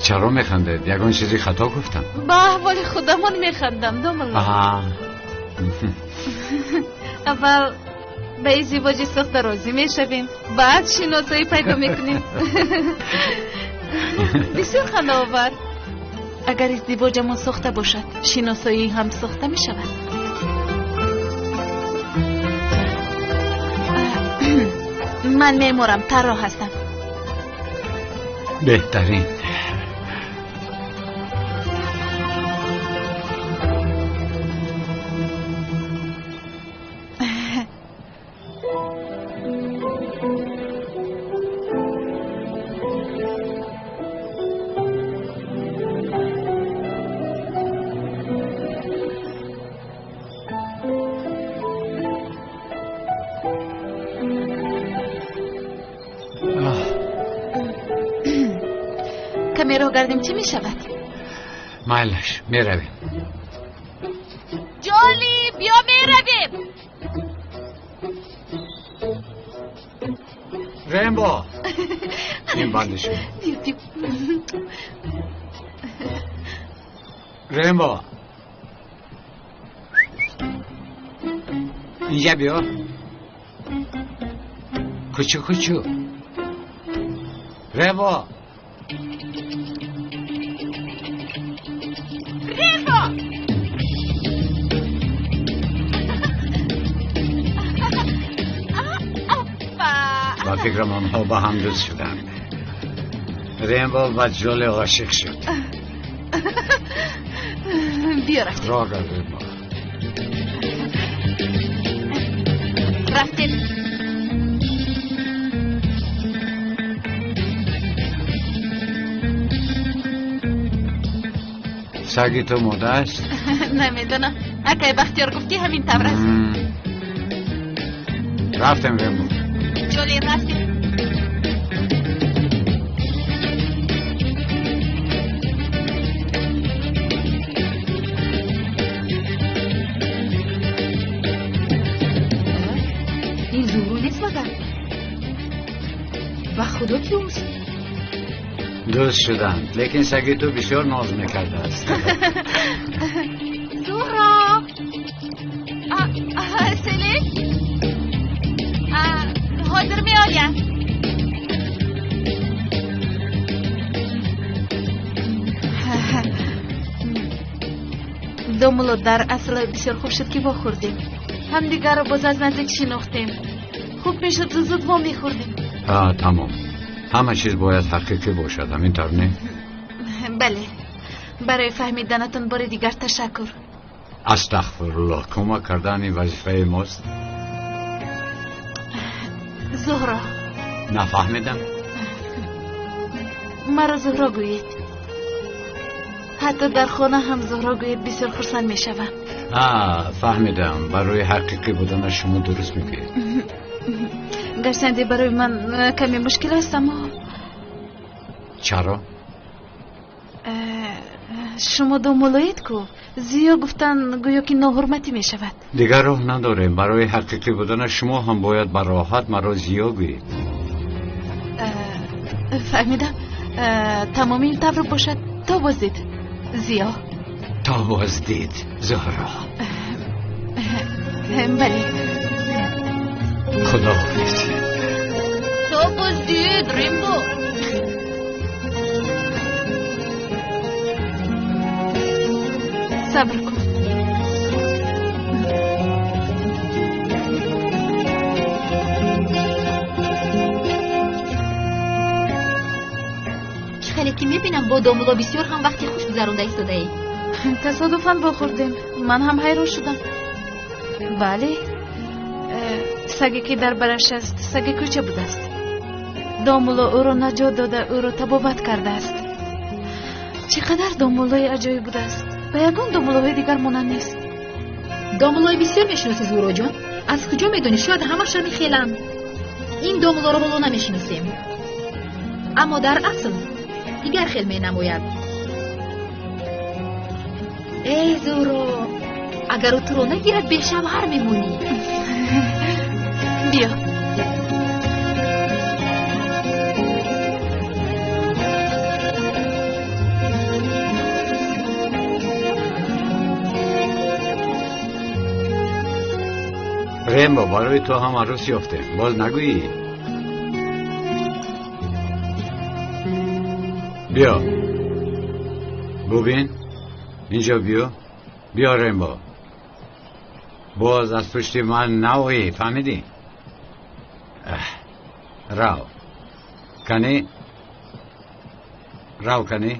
Чаро механдед? Ягон чизи хато гуфтам? Ба аҳволи худамон механдам, домулло. Аввал ба издивоҷи сохта розӣ мешавем, баъд шиносоӣ пайдо мекунем. Бисёр хандаовар. Агар издивоҷамон сохта бошад, шиносоӣ ҳам сохта мешавад. Ман меморам, тарроҳ ҳастам. Беҳтарин. Каме роҳ гардем, чӣ мешавад? Майлаш, меравем. Ҷоли, биё меравем. Рембо, ин банди шумо. Рембо, инҷа биё. Кучу кучу. Рембо. Рембо! Ба фикрам онҳо ба ҳам дӯст шуданд. Рембо ба Ҷоли ошиқ шуд. Биё рафтем. Роҳ гар Рембо. Рафтем. Саги ту мода аст? Намедонам. Акай Бахтиёр гуфт ки ҳамин тавр аст. Рафтем Рембо. Ҷоли рафтем. Ин Зуҳро нест магар? Ба худо ки ӯст. Дӯст шуданд, лекин саги ту бисёр ноз мекардааст. Зуҳро! Селим? Ҳозир меоям. Домулло, дар асл бисёр хуб шуд ки вохӯрдем. Ҳамдигарро боз аз наздик шинохтем. Хуб мешуд зуд во мехӯрдем. Тамом. Ҳама чиз бояд ҳақиқӣ бошад, ҳамин тавр не? Бале. Барои фаҳмиданатон бори дигар ташаккур. Астағфируллоҳ, кӯмак кардани вазифаи мост. Зуҳро. Нафаҳмидам. Маро Зуҳро гӯед. Ҳатто дар хона ҳам Зуҳро гӯед бисёр хурсанд мешавам. Фаҳмидам. Барои ҳақиқӣ буданаш шумо дуруст мегӯед. Гарчанде барои ман каме мушкил аст, аммо чаро? Шумо домуллоед ку? Зиё гуфтан гӯё ки ноҳурматӣ мешавад. Дигар роҳ надорем. Барои ҳақиқӣ буданаш шумо ҳам бояд ба роҳат маро зиё гӯед. Фаҳмидам. Тамоми ин тавр бошад. То боздид Зиё. То боздид Зуҳро. Бале. Худоҳофиз. То боздид Рембо. Сабр кун. Чӣ хеле ки мебинам бо домулло бисёр ҳам вақти хуш гузаронда истодаӣ. Тасодуфан вохӯрдем. Ман ҳам ҳайрон шудам. Бале, саге ки дар бараш аст, саги кӯча будааст. Домулло ӯро наҷот дода, ӯро табобат кардааст. Чӣ қадар домуллои аҷоиб будааст. Ба ягон домуллоҳои дигар монанд нест. Домуллои бисёр мешиносӣ Зуҳроҷон? Аз куҷо медонӣ? Шояд ҳамаша мехеланд. Ин домуллоро ҳоло намешиносем, аммо дар асл дигар хел менамояд. Эй Зуҳро, агар ӯ туро нагирад бешавҳар мемонӣ. Биё. Рембо, барои ту ҳам арӯс ёфтем. Боз нагӯӣ? Биё. Бубин. Инҷо биё. Биё Рембо. Боз аз пушти ман наоӣ, фаҳмидӣ? Рав. Кани? Рав кани?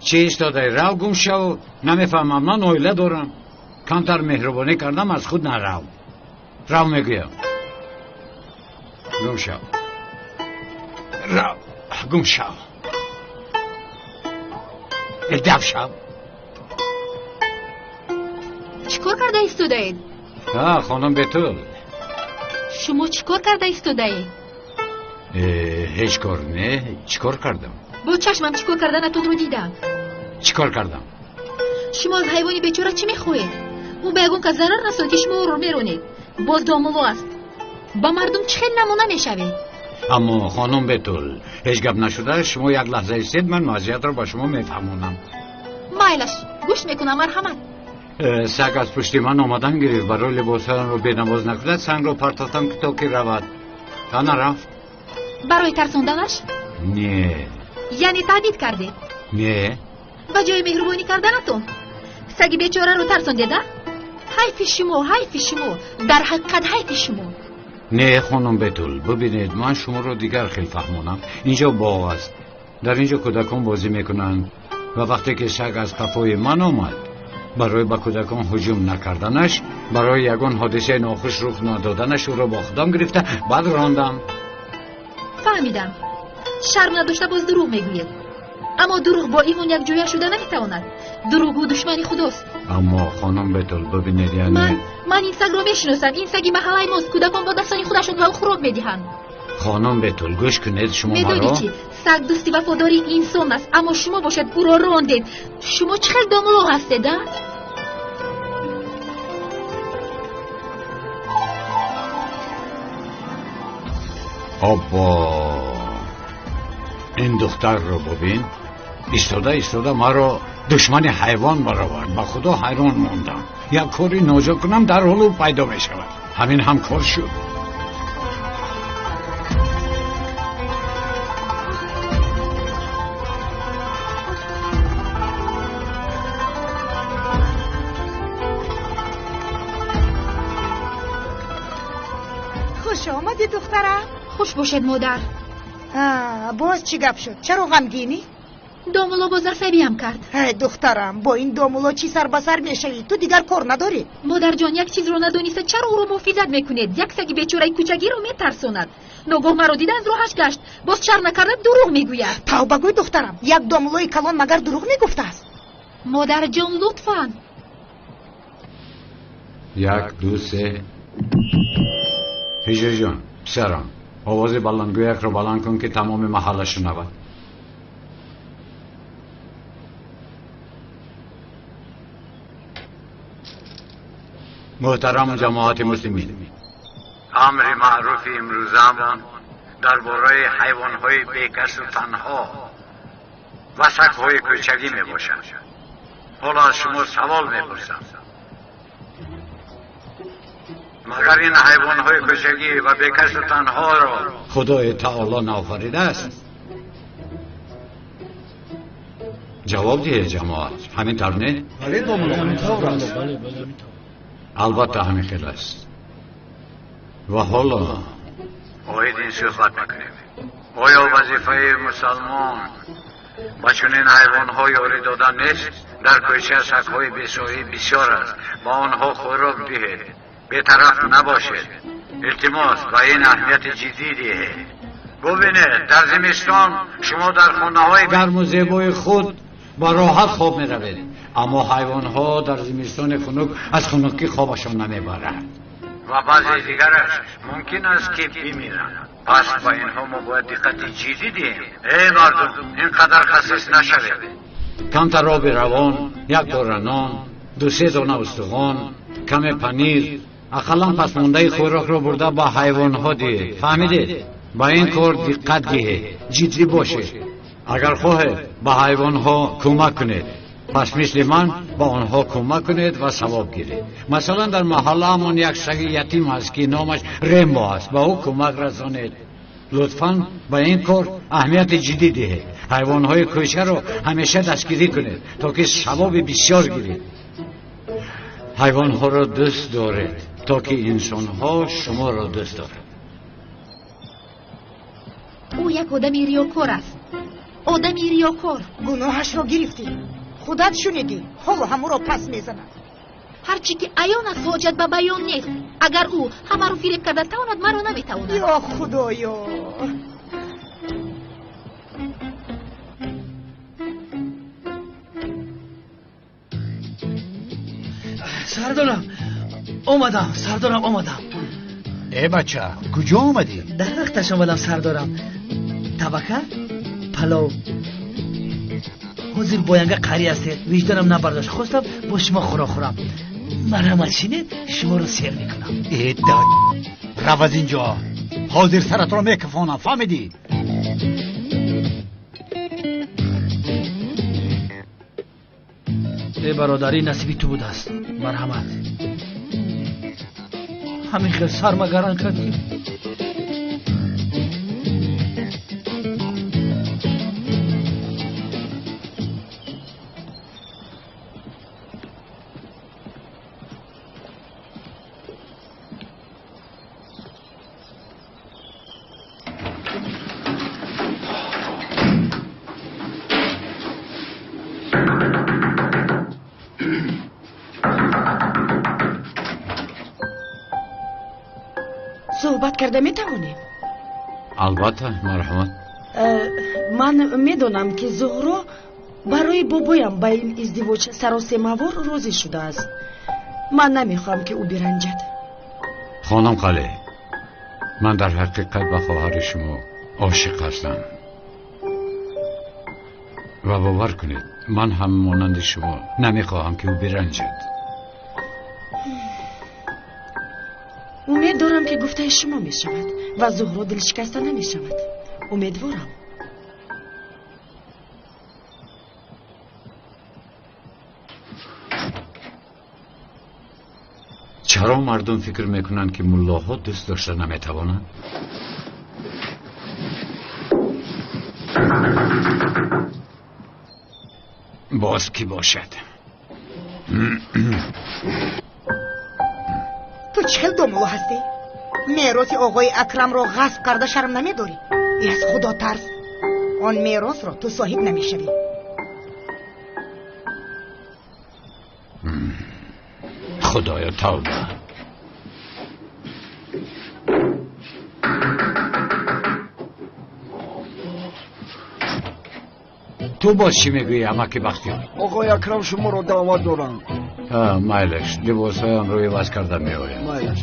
Чӣ истодаӣ? Рав гум шав. Намефаҳмам, ман оила дорам. Камтар меҳрубонӣ кардам, аз худ нарав. Рав мегӯям. Гум шав. Рав, гум шав. Дав шав. Чӣ кор карда истодаед? Хонум Бетул. Шумо чӣ кор карда истодаед? Ҳеҷ кор не. Чӣ кор кардам? Бо чашмам чӣ кор карданатонро дидам. Чӣ кор кардам? Шумо аз ҳайвони бечора чӣ мехоҳед? Ӯ ба ягон кас зарар расонд ки шумо ӯро меронед. Боз домулло аст. Ба мардум чӣ хел намуна мешавед? Аммо хонум Бетул, ҳеҷ гап нашуда, шумо як лаҳза истед, ман вазъиятро ба шумо мефаҳмонам. Майлаш, гӯш мекунам, марҳамат. Саг аз пушти ман омадан гирифт, барои либосҳоямро бенавоз накунад, сангро партофтам ки то ки равад. Та нарафт. Барои тарсонданаш? Не. Яъне таҳдид кардед? Не. Ба ҷои меҳрубонӣ карданатон саги бечораро тарсондед, а? Ҳайфи шумо, ҳайфи шумо, дар ҳақиқат ҳайфи шумо. Не, хонум Бетул, бибинед, ман шуморо дигар хел фаҳмонам. Инҷо боғ аст. Дар инҷо кӯдакон бозӣ мекунанд ва вақте ки саг аз қафои ман омад, барои ба кӯдакон ҳуҷум накарданаш, барои ягон ҳодисаи нохуш рух надоданаш ӯро бо худам гирифта баъд рондам. Фаҳмидам. Шарм надошта боз дурӯғ мегӯед. Аммо дурӯғ бо имон якҷоя шуда наметавонад. Дурӯғгӯ душмани худост. Аммо хонум Бетул, бибинед, яъне ман ин сагро мешиносам. Ин саги маҳаллаи мост. Кӯдакон бо дастони худашон ба ӯ хӯрок медиҳанд. Хонум Бетул, гӯш кунед, шумо маро медонед чӣ? Саг дӯсти вафодори инсон аст, аммо шумо бошад ӯро рондед. Шумо чӣ хел домулоқ ҳастед, а? Оббо, ин духтарро бубин. Истода истода маро душмани ҳайвон баровард. Ба худо ҳайрон мондам. Як кори ноҷо кунам, дарҳол ӯ пайдо мешавад. Ҳамин ҳам кор шуд. Хуш омадӣ, духтарам. Хуш бошед, модар. Боз чӣ гап шуд? Чаро ғамгинӣ? Домулло боз асабиям кард. Эй духтарам, бо ин домулло чӣ сар ба сар мешавӣ? Ту дигар кор надорӣ? Модарҷон, як чизро надониста чаро ӯро муҳофизат мекунед? Як саги бечораи кӯчагиро метарсонад. Ногоҳ маро дида аз роҳаш гашт. Боз шарм накарда дурӯғ мегӯяд. Тавба гӯй, духтарам, як домуллои калон магар дурӯғ мегуфтааст? Модарҷон, лутфан. 1, 2, 3. Ҳиҷриҷон, писарам, овози баландгӯякро баланд кун, ки тамоми маҳалла шунавад. Муҳтарам ҷамоати муслимин, амри маъруфи имрӯзаамон дар бораи ҳайвонҳои бекасу танҳо ва сагҳои кӯчагӣ мебошад. Ҳоло аз шумо савол мепурсам: магар ин ҳайвонҳои кӯчагӣ ва бекасу танҳоро Худои таоло наофаридааст? Ҷавоб диҳед, ҷамоат, ҳамин тавр не? Бале, домулло, ҳамин тавр аст. Албатта ҳамин хел аст. Ва ҳоло оид ин суҳбат мекунем. Оё вазифаи мусалмон ба чунин ҳайвонҳо ёрӣ додан нест? Дар кӯча сагҳои бесоҳиб бисёр аст. Ба онҳо хӯрок диҳед, бетараф набошед. Илтимос, ба ин аҳамияти ҷиддӣ диҳед. Бубинед, дар зимистон шумо дар хонаҳои гарму зебои худ ба роҳат хоб меравед, аммо ҳайвонҳо дар зимистони хунук аз хунукӣ хобашон намебаранд ва баъзе дигараш мумкин аст ки бимиранд. Пас ба инҳо мо бояд диққати ҷиддӣ диҳем. Эй мардум, ин қадар хасис нашавед. Камтар оби равон, як пора нон, 2-3 дона устухон, каме панир, ақаллан пасмондаи хӯрокро бурда ба ҳайвонҳо диҳед. Фаҳмидед? Ба ин кор диққат диҳед, ҷиддӣ бошед. Агар хоҳед ба ҳайвонҳо кӯмак кунед, пас мисли ман ба онҳо кӯмак кунед ва савоб гиред. Масалан, дар маҳаллаамон як саги ятим аст, ки номаш Рембо аст. Ба ӯ кӯмак расонед. Лутфан ба ин кор аҳамияти ҷиддӣ диҳед. Ҳайвонҳои кӯчаро ҳамеша дастгирӣ кунед, то ки савоби бисёр гиред. Ҳайвонҳоро дӯст доред, то ки инсонҳо шуморо дӯст доранд. Ӯ як одами риёкор аст. Одами риёкор. Гуноҳашро гирифтӣ, худат шунидӣ, ҳоло ҳамуро пас мезанад. Ҳарчи ки аён аст, ҳоҷат ба баён нест. Агар ӯ ҳамаро фиреб карда тавонад, маро наметавонад. Ё худоё! Сардорам, омадам, сардорам, омадам. Э бача, куҷо омадӣ? Дар вақташ омадам, сардорам. Табака, палов. Ҳозир боянга қарӣ ҳастед, виҷдонам набардошт, хостам бо шумо хӯрок хӯрам. Марҳамат, шинед, шуморо сер мекунам. Э дад, рав аз инҷо, ҳозир саратро мекафонам, фаҳмидӣ? Э бародарӣ, насиби ту будааст. Марҳамат. Ҳамин хел сарма гаран кардӣ. суҳбат карда метавонем? Албатта, марҳамат. Ман медонам, ки Зуҳро барои бобоям ба ин издивоҷ саросемавор розӣ шудааст. Ман намехоҳам, ки ӯ биранҷад. Хонум Қале, ман дар ҳақиқат ба хоҳари шумо ошиқ ҳастам ва бовар кунед, ман ҳам монанди шумо намехоҳам, ки ӯ биранҷад. Умед дорам, ки гуфтаи шумо мешавад ва Зуҳро дилшикаста намешавад. Умедворам. Чаро мардум фикр мекунанд, ки муллоҳо дӯст дошта наметавонанд? Боз кӣ бошад? Ту чӣ хел домулло ҳастӣ? Мероси оғои Акрамро ғасб карда шарм намедорӣ? Аз худо тарс, он меросро ту соҳиб намешавӣ. Худоё, тавба. Ту боз чӣ мегӯӣ, амаки Бахтиёр? Оғои Акрам шуморо даъват доранд. Майлаш, либосҳоямро иваз карда меоям. Майлаш.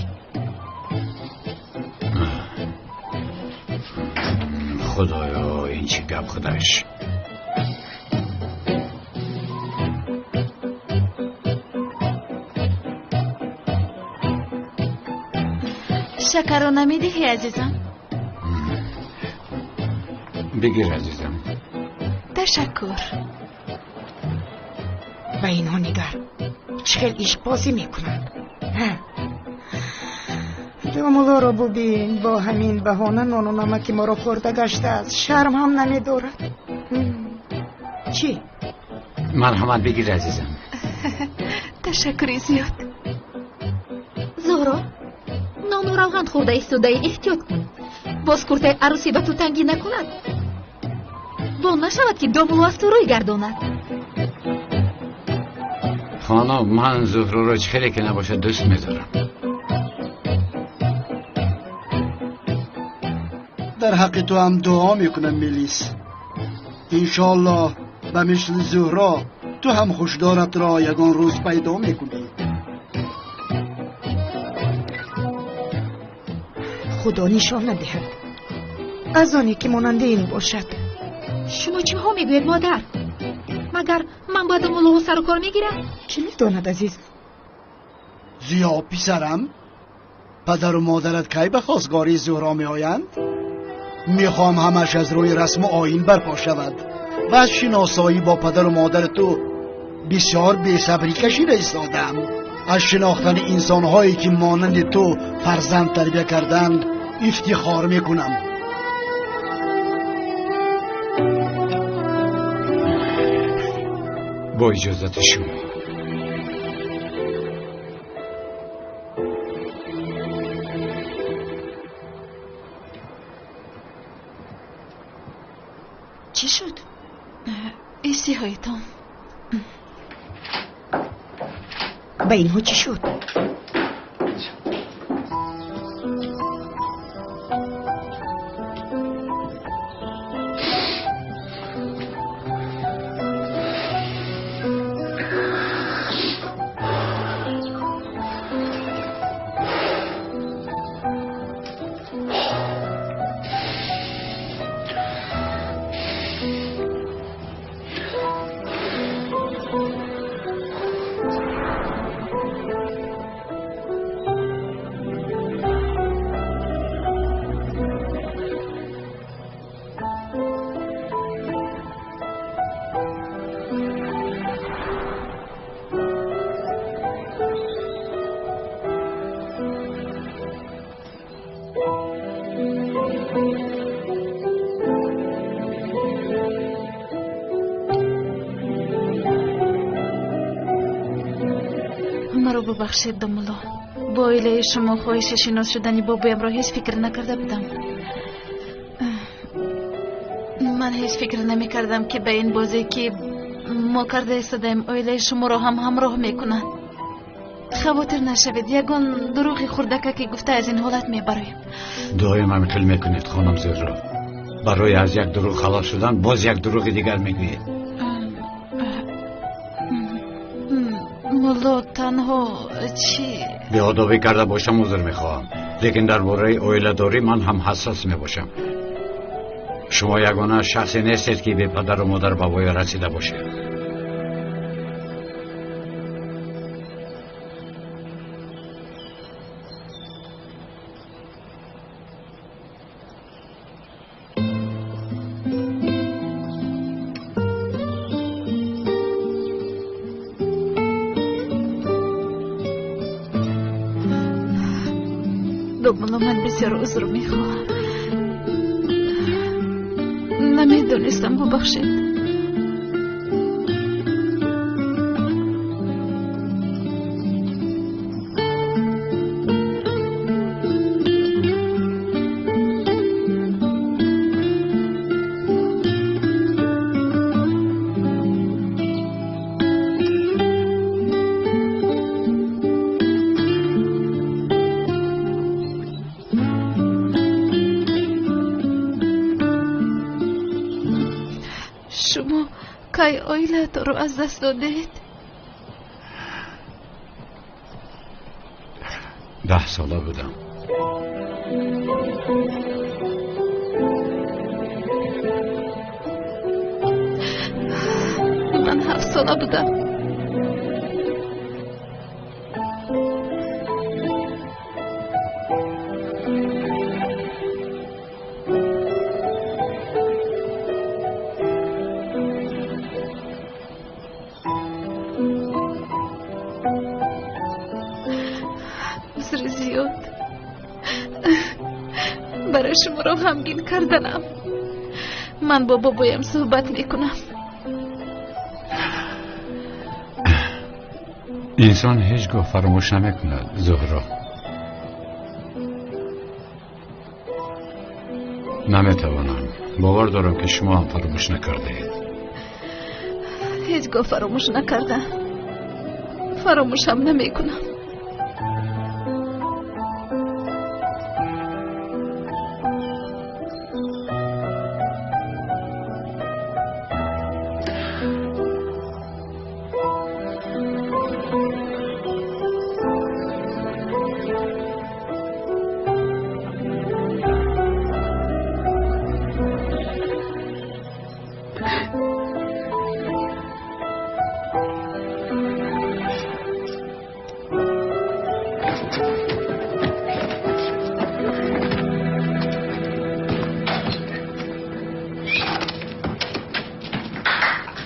Худоё, ин чӣ гап худаш? Шакарро намедиҳӣ, азизам? Бигир, азизам. Ташаккур. Ба инҳо нигар, чӣ хел ишқбозӣ мекунанд. Домуллоро бубин, бо ҳамин баҳона нону намаки моро хӯрда гаштааст, шарм ҳам намедорад. Чӣ? Марҳамат, бигир, азизам. Ташаккури зиёд. Зуҳро, нону равған хӯрда истодаи, эҳтиёт кун. Боз куртаи арӯсӣ ба ту тангӣ накунад. Бо нашавад, ки домулло аз ту рӯй гардонад. Хонум, ман Зуҳроро чӣ хеле ки набошад дӯст медорам. Дар ҳаққи ту ҳам дуо мекунам, Мелис. Иншоаллоҳ ба мисли Зуҳро ту ҳам хушдоратро ягон рӯз пайдо мекунӣ. Худо нишон надиҳад аз оне ки монанди ин бошад. Шумо чиҳо мегӯед, модар? Магар ман ба домуллоҳо сару кор мегирам? Кӣ медонад, азиз? Зиё, писарам, падару модарат кай ба хостгории Зуҳро меоянд? Мехоҳам ҳамаш аз рӯи расму оин барпо шавад ва аз шиносоӣ бо падару модари ту бисёр бесабрӣ кашида истодаам. Аз шинохтани инсонҳое ки монанди ту фарзанд тарбия карданд ифтихор мекунам. Бо иҷозати шумо. Чӣ шуд? Иштиҳоитон. Ба инҳо чӣ шуд? Маро бубахшед, домулло. Бо оилаи шумо хоҳиши шинос шудани бобоямро ҳеҷ фикр накарда будам. Ман ҳеҷ фикр намекардам, ки ба ин бозе, ки мо карда истодаем, оилаи шуморо ҳам ҳамроҳ мекунанд. Хавотир нашавед, ягон дурӯғи хурдака ки гуфта аз ин ҳолат мебароем. Доим ҳамин хел мекунед, хонум Зӯҳро. Барои аз як дурӯғ халос шудан боз як дурӯғи дигар мегӯед. Мулло, танҳо чӣ? Беодобӣ карда бошам, узр мехоҳам, лекин дар бораи оиладорӣ ман ҳам ҳассос мебошам. Шумо ягона шахсе нестед, ки бепадару модар ба воя расида бошед. Домулло, ман бисёр узр мехоҳам. Намедонистам, бубахшед. Шумо кай оилаатонро аз даст додед? 10 сола будам. Ман 7 сола будам. Узри зиёд барои шуморо ғамгин карданам. Ман бо бобоям суҳбат мекунам. Инсон ҳеҷ гоҳ фаромӯш намекунад, Зуҳро. Наметавонам. Бовар дорам, ки шумо ҳам фаромӯш накардаед. Ҳеҷ гоҳ фаромӯш накардам, фаромӯшам намекунам.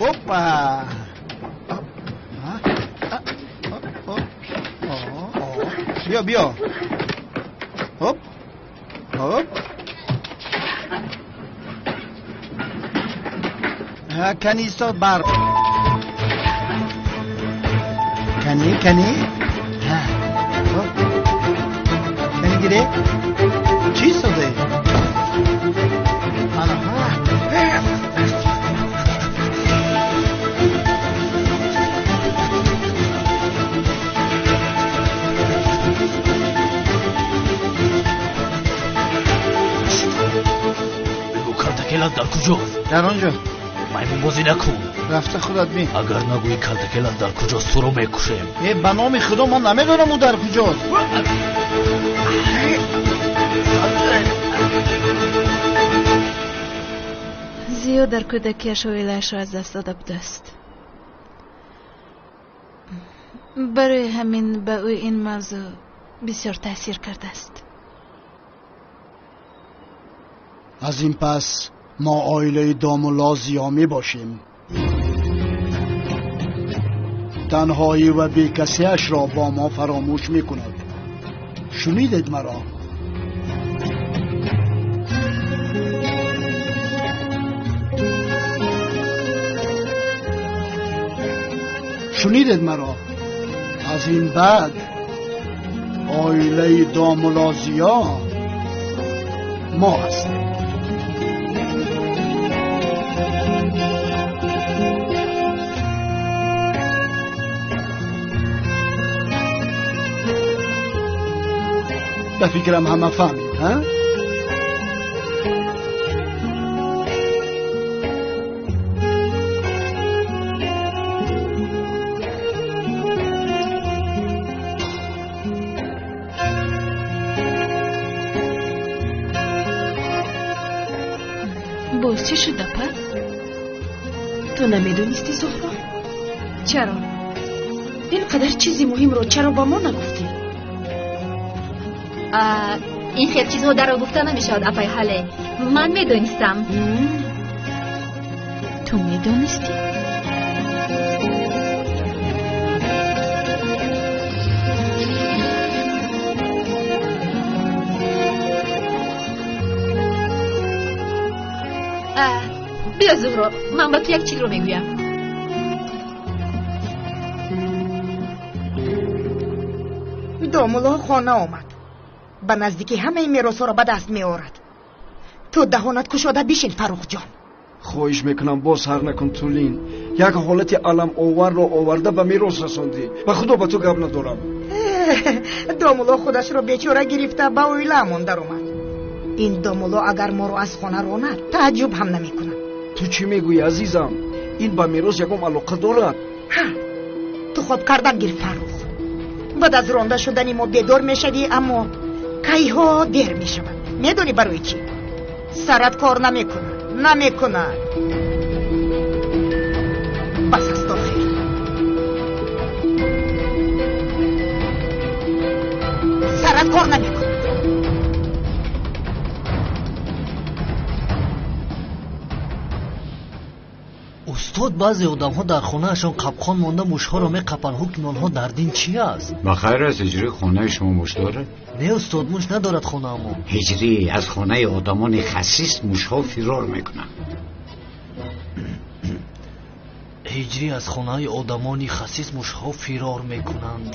Опа! Биё, биё. Хоп. Хоп. Кани истод бар. Кани, кани. Хоп. Кани гире. Чӣ истодаи? Ана. Бигӯ, калтакелат дар куҷост? Дар он ҷо. Маймунбозӣ накун. Рафта худат бин. Агар нагӯӣ калтакелат дар куҷост, туро мекушем. Э, ба номи худо, ман намедонам ӯ дар куҷост. Зиё дар кӯдакиаш оилаашро аз даст дода будааст. Барои ҳамин ба ӯ ин мавзӯъ бисёр таъсир кардааст. Аз ин пас мо оилаи домулло Зиё мебошем. Танҳоӣ ва бекасиашро бо мо фаромӯш мекунад. Шунидед маро? Шунидед маро? Аз ин баъд оилаи домулло Зиё мо ҳастем. Ба фикрам ҳама фаҳмид, ҳа? Боз чӣ шуд, апа? Ту намедонисти, Зуҳро? Чаро? Ин қадар чизи муҳимро чаро ба мо нагуфтӣ? Ин хел чизҳо даро гуфта намешавад, апай Ҳале. Ман медонистам. Ту медонистӣ? Биё, Зуҳро, ман ба ту як чизро мегӯям. Домулло хона омад. Ба наздикӣ ҳамаи меросҳоро ба даст меорад. Ту даҳонат кушода бишин, Фаррухҷон. Хоҳиш мекунам, боз ҳар накун, Тулин. Як ҳолати аламоварро оварда ба мерос расондӣ. Ба худо ба ту гап надорам. Домулло худашро бечора гирифта ба оилаамон даромад. Ин домулло агар моро аз хона ронад, тааҷҷуб ҳам намекунам. Ту чӣ мегӯӣ, азизам? Ин ба мерос ягон алоқа дорад? Ҳа, ту хоб кардан гир, Фаррух. Баъд аз ронда шудани мо бедор мешавӣ, аммо кайҳо дер мешавад. Медонӣ барои чӣ? Сарат кор намекунад, намекунад. Бас аст охир. Сарат кор намекунад. Устод, баъзе одамҳо дар хонаашон қапқон монда мушҳоро меқапанд. Ҳукми онҳо дар дин чӣ аст? Ба хайр аст, ҳиҷрӣ хонаи шумо муш дорад? Не, устод, муш надорад хонаамон. Ҳиҷрӣ аз хонаи одамони хасис мушҳо фирор мекунанд. Ҳиҷрӣ аз хонаи одамони хасис мушҳо фирор мекунанд.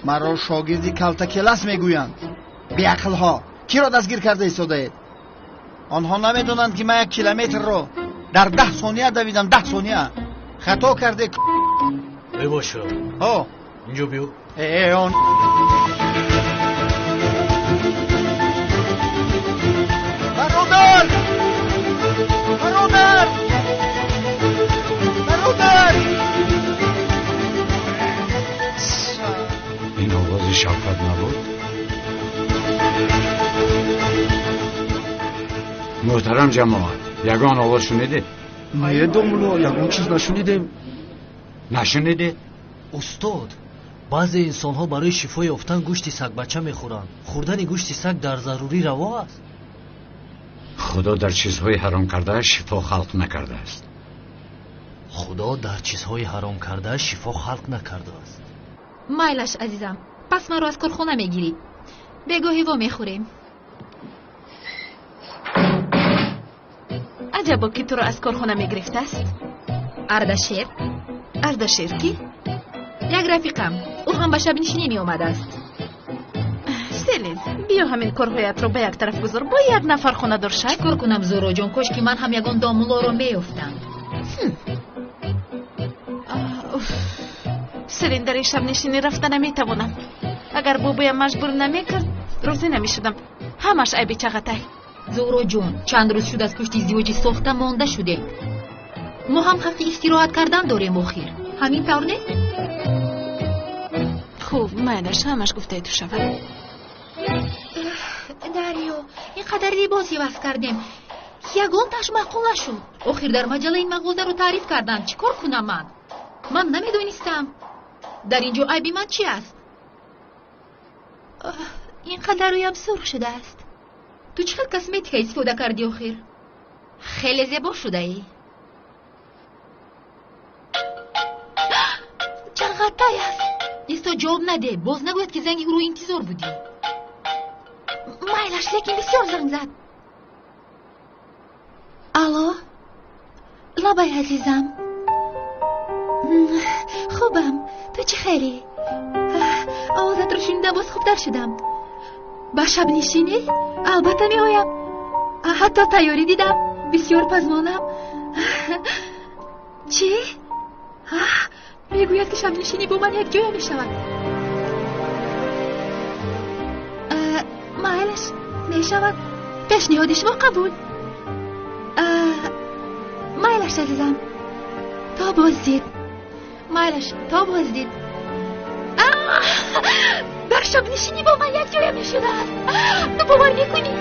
Маро шогирди калтакелас мегӯянд. Беақлҳо киро дастгир карда истодаед? Онҳо намедонанд, ки ман 1 километрро дар 10 сония давидам. 10 сония. Хато карде. Мебошад. Ҳо. Инҷо биё. Э, он. Бародар! Бародар! Бародар! Ин овози Шавкат набуд? Муҳтарам ҷамоат, ягон овоз шунидед? Не, домулло, ягон чиз нашунидем. Нашунидед? Устод, баъзе инсонҳо барои шифо ёфтан гӯшти сагбача мехӯранд. Хӯрдани гӯшти саг дар зарурӣ раво аст? Худо дар чизҳои ҳаром кардааш шифо халқ накардааст. Худо дар чизҳои ҳаром кардааш шифо халқ накардааст. Майлаш, азизам, пас маро аз корхона мегирӣ. Бегоҳӣ во мехӯрем. Аҷабо, ки туро аз корхона мегирифтааст? Ардашер. Ардашер кӣ? Як рафиқам. Ӯ ҳам ба шабнишинӣ меомадааст. Селин, биё ҳамин корҳоятро ба як тараф гузор. Бо як нафар хонадор шав. Чӣ кор кунам, Зуҳроҷон? Кош ки ман ҳам ягон домуллоро меёфтам. Селин, дар ин шабнишинӣ рафта наметавонам. Агар бобоям маҷбур намекард, розӣ намешудам. Ҳамаш айби Чағатай. Зуҳроҷон, чанд рӯз шуд аз пушти издивоҷи сохта монда шудем. Мо ҳам ҳаққи истироҳат кардан дорем охир. Ҳамин тавр нест? Хуб, майлаш, ҳамаш гуфтаи ту шавад. Дарё, ин қадар либос иваз кардем. Ягонташ маъқул нашуд. Охир дар маҷалла ин мағозаро таъриф карданд. Чӣ кор кунам ман? Ман намедонистам. Дар ин ҷо айби ман чӣ аст? Ин қадар рӯям сурх шудааст. Ту чӣ хел косметика истифода кардӣ охир? Хеле зебо шудаӣ. Чағатай аст. Исто, ҷавоб наде. Боз нагӯяд, ки занги ӯро интизор будӣ. Майлаш, лекин бисёр занг зад. Алло, лабай, азизам. Хубам, ту чӣ хелӣ? Овозатро шунида боз хубтар шудам. Ба шабнишинӣ? Албатта меоям. Ҳатто тайёрӣ дидам. Бисёр пазмонам. Чӣ? Мегӯяд ки шабнишинӣ бо ман якҷоя мешавад. Майлаш, мешавад. Пешниҳоди шумо қабул. Майлаш, азизам, то боздид. Майлаш, то боздид. Дар шабнишинӣ бо ман якҷоя мешудааст. Ту бовар мекунӣ?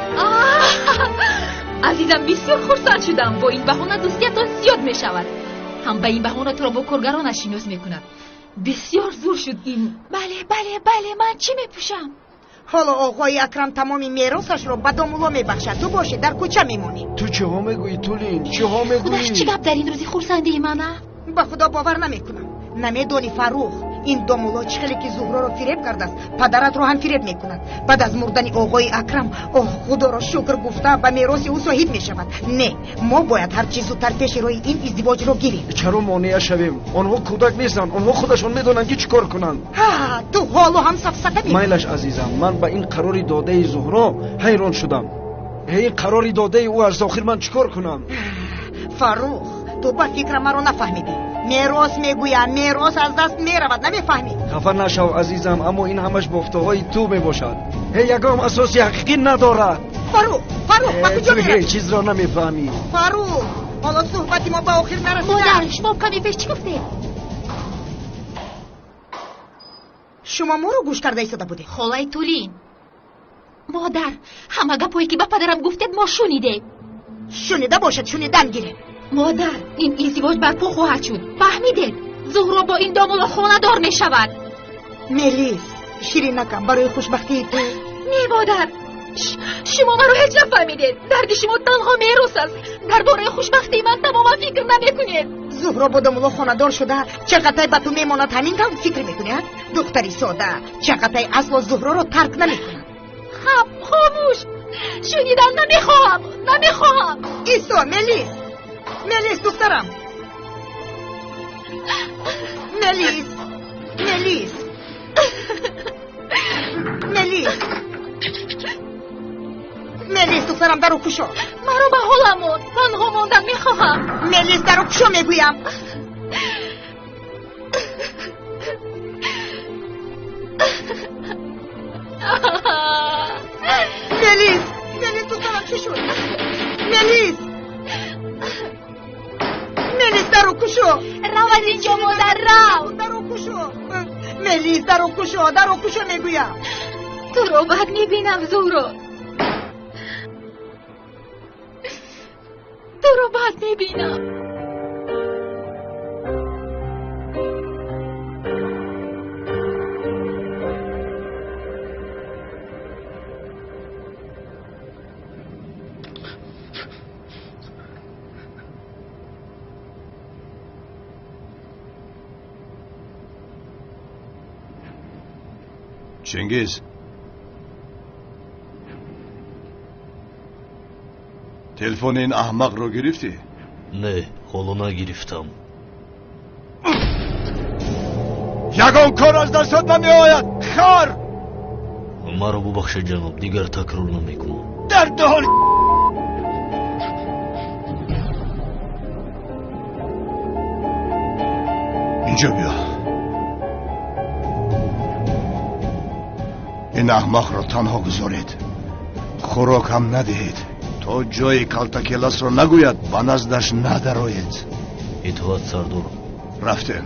Азизам, бисёр хурсанд шудам. Бо ин баҳона дӯстиятон зиёд мешавад. Ҳам ба ин баҳона туро бо коргаронаш шинос мекунад. Бисёр зур шуд ин. Бале, бале, бале, ман чӣ мепӯшам? Ҳоло оғои Акрам тамоми меросашро ба домулло мебахшад. Ту бошӣ дар кӯча мемонӣ. Ту чиҳо мегӯӣ, Тулин? Чиҳо мегӯӣ? Худаш чӣ гап дар ин рӯзи хурсандии ман, а? Ба Худо бовар намекунам. Намедонӣ, Фаррух, ин домулло чӣ хеле ки Зуҳроро фиреб кардааст, падаратро ҳам фиреб мекунад. Баъд аз мурдани оғои Акрам, оҳ, Худоро шукр гуфта, ба мероси ӯ соҳиб мешавад. Не, мо бояд ҳарчи зудтар пеши роҳи ин издивоҷро гирем. Чаро монеа шавем? Онҳо кӯдак нестанд, онҳо худашон медонанд ки чӣ кор кунанд. Ҳа, ту ҳоло ҳам сафсата мекунӣ. Майлаш, азизам, ман ба ин қарори додаи Зуҳро ҳайрон шудам. Ин қарори додаи ӯ аст, охир ман чӣ кор кунам? Фаррух, ту ба фикра маро нафаҳмидӣ. Мерос мегӯям, мерос аз даст меравад, намефаҳмӣ? Хафа нашав, азизам, аммо ин ҳамаш бофтаҳои ту мебошад. Ҳеҷ ягон асоси ҳақиқӣ надорад. Фаррух, Фаррух, ба куҷо меравӣ? Ту ҳеҷ чизро намефаҳмӣ. Фаррух, ҳоло суҳбати мо ба охир нарасида. Модар, шумо каме пеш чӣ гуфтед? Шумо моро гӯш карда истода будед? Холаи Тулин. Модар, ҳама гапҳое ки ба падарам гуфтед, мо шунидем. Шунида бошад, шунидан гиред. Модар, ин издивоҷ барпо хоҳад шуд. Фаҳмидед? Зуҳро бо ин домулло хонадор мешавад. Мелис, ширинакам, барои хушбахтии ту. Не, модар, шумо маро ҳеҷ нафаҳмидед. Дарди шумо танҳо мерос аст. Дар бораи хушбахтии ман тамоман фикр намекунед. Зуҳро бо домулло хонадор шуда, Чағатай ба ту мемонад, ҳамин тавр фикр мекунӣ? Духтари сода, Чағатай асло Зуҳроро тарк намекунад. Хаб, хомӯш. Шунидан намехоҳам, намехоҳам. Исо, Мелис. Мелис, духтарам. Мелис, Мелис, Мелис, Мелис, духтарам, дару кушо. Маро ба ҳолам монд, танҳо мондан мехоҳам. Мелис, дару кушо мегӯям. Мелис, Мелис, духтарам, чӣ шуд? Мелис, Мелис, дару кушо. Рав аз инҷо, модар, рав. Дару кушо. Мелис, дару кушо, дару кушо мегӯям. Туро бад мебинам, Зуҳро. Туро бад мебинам. Чингиз, телефони ин аҳмақро гирифтӣ? Не, ҳоло нагирифтам. Ягон кор аз дастат намеояд, хар! Маро бубахшед, ҷаноб, дигар такрор намекунам. Дар даҳон. Инҷо биё. Ин аҳмақро танҳо гузоред, хӯрок ҳам надиҳед. То ҷои калтакеласро нагӯяд, ба наздаш надароед. Итоат, сардор. Рафтем.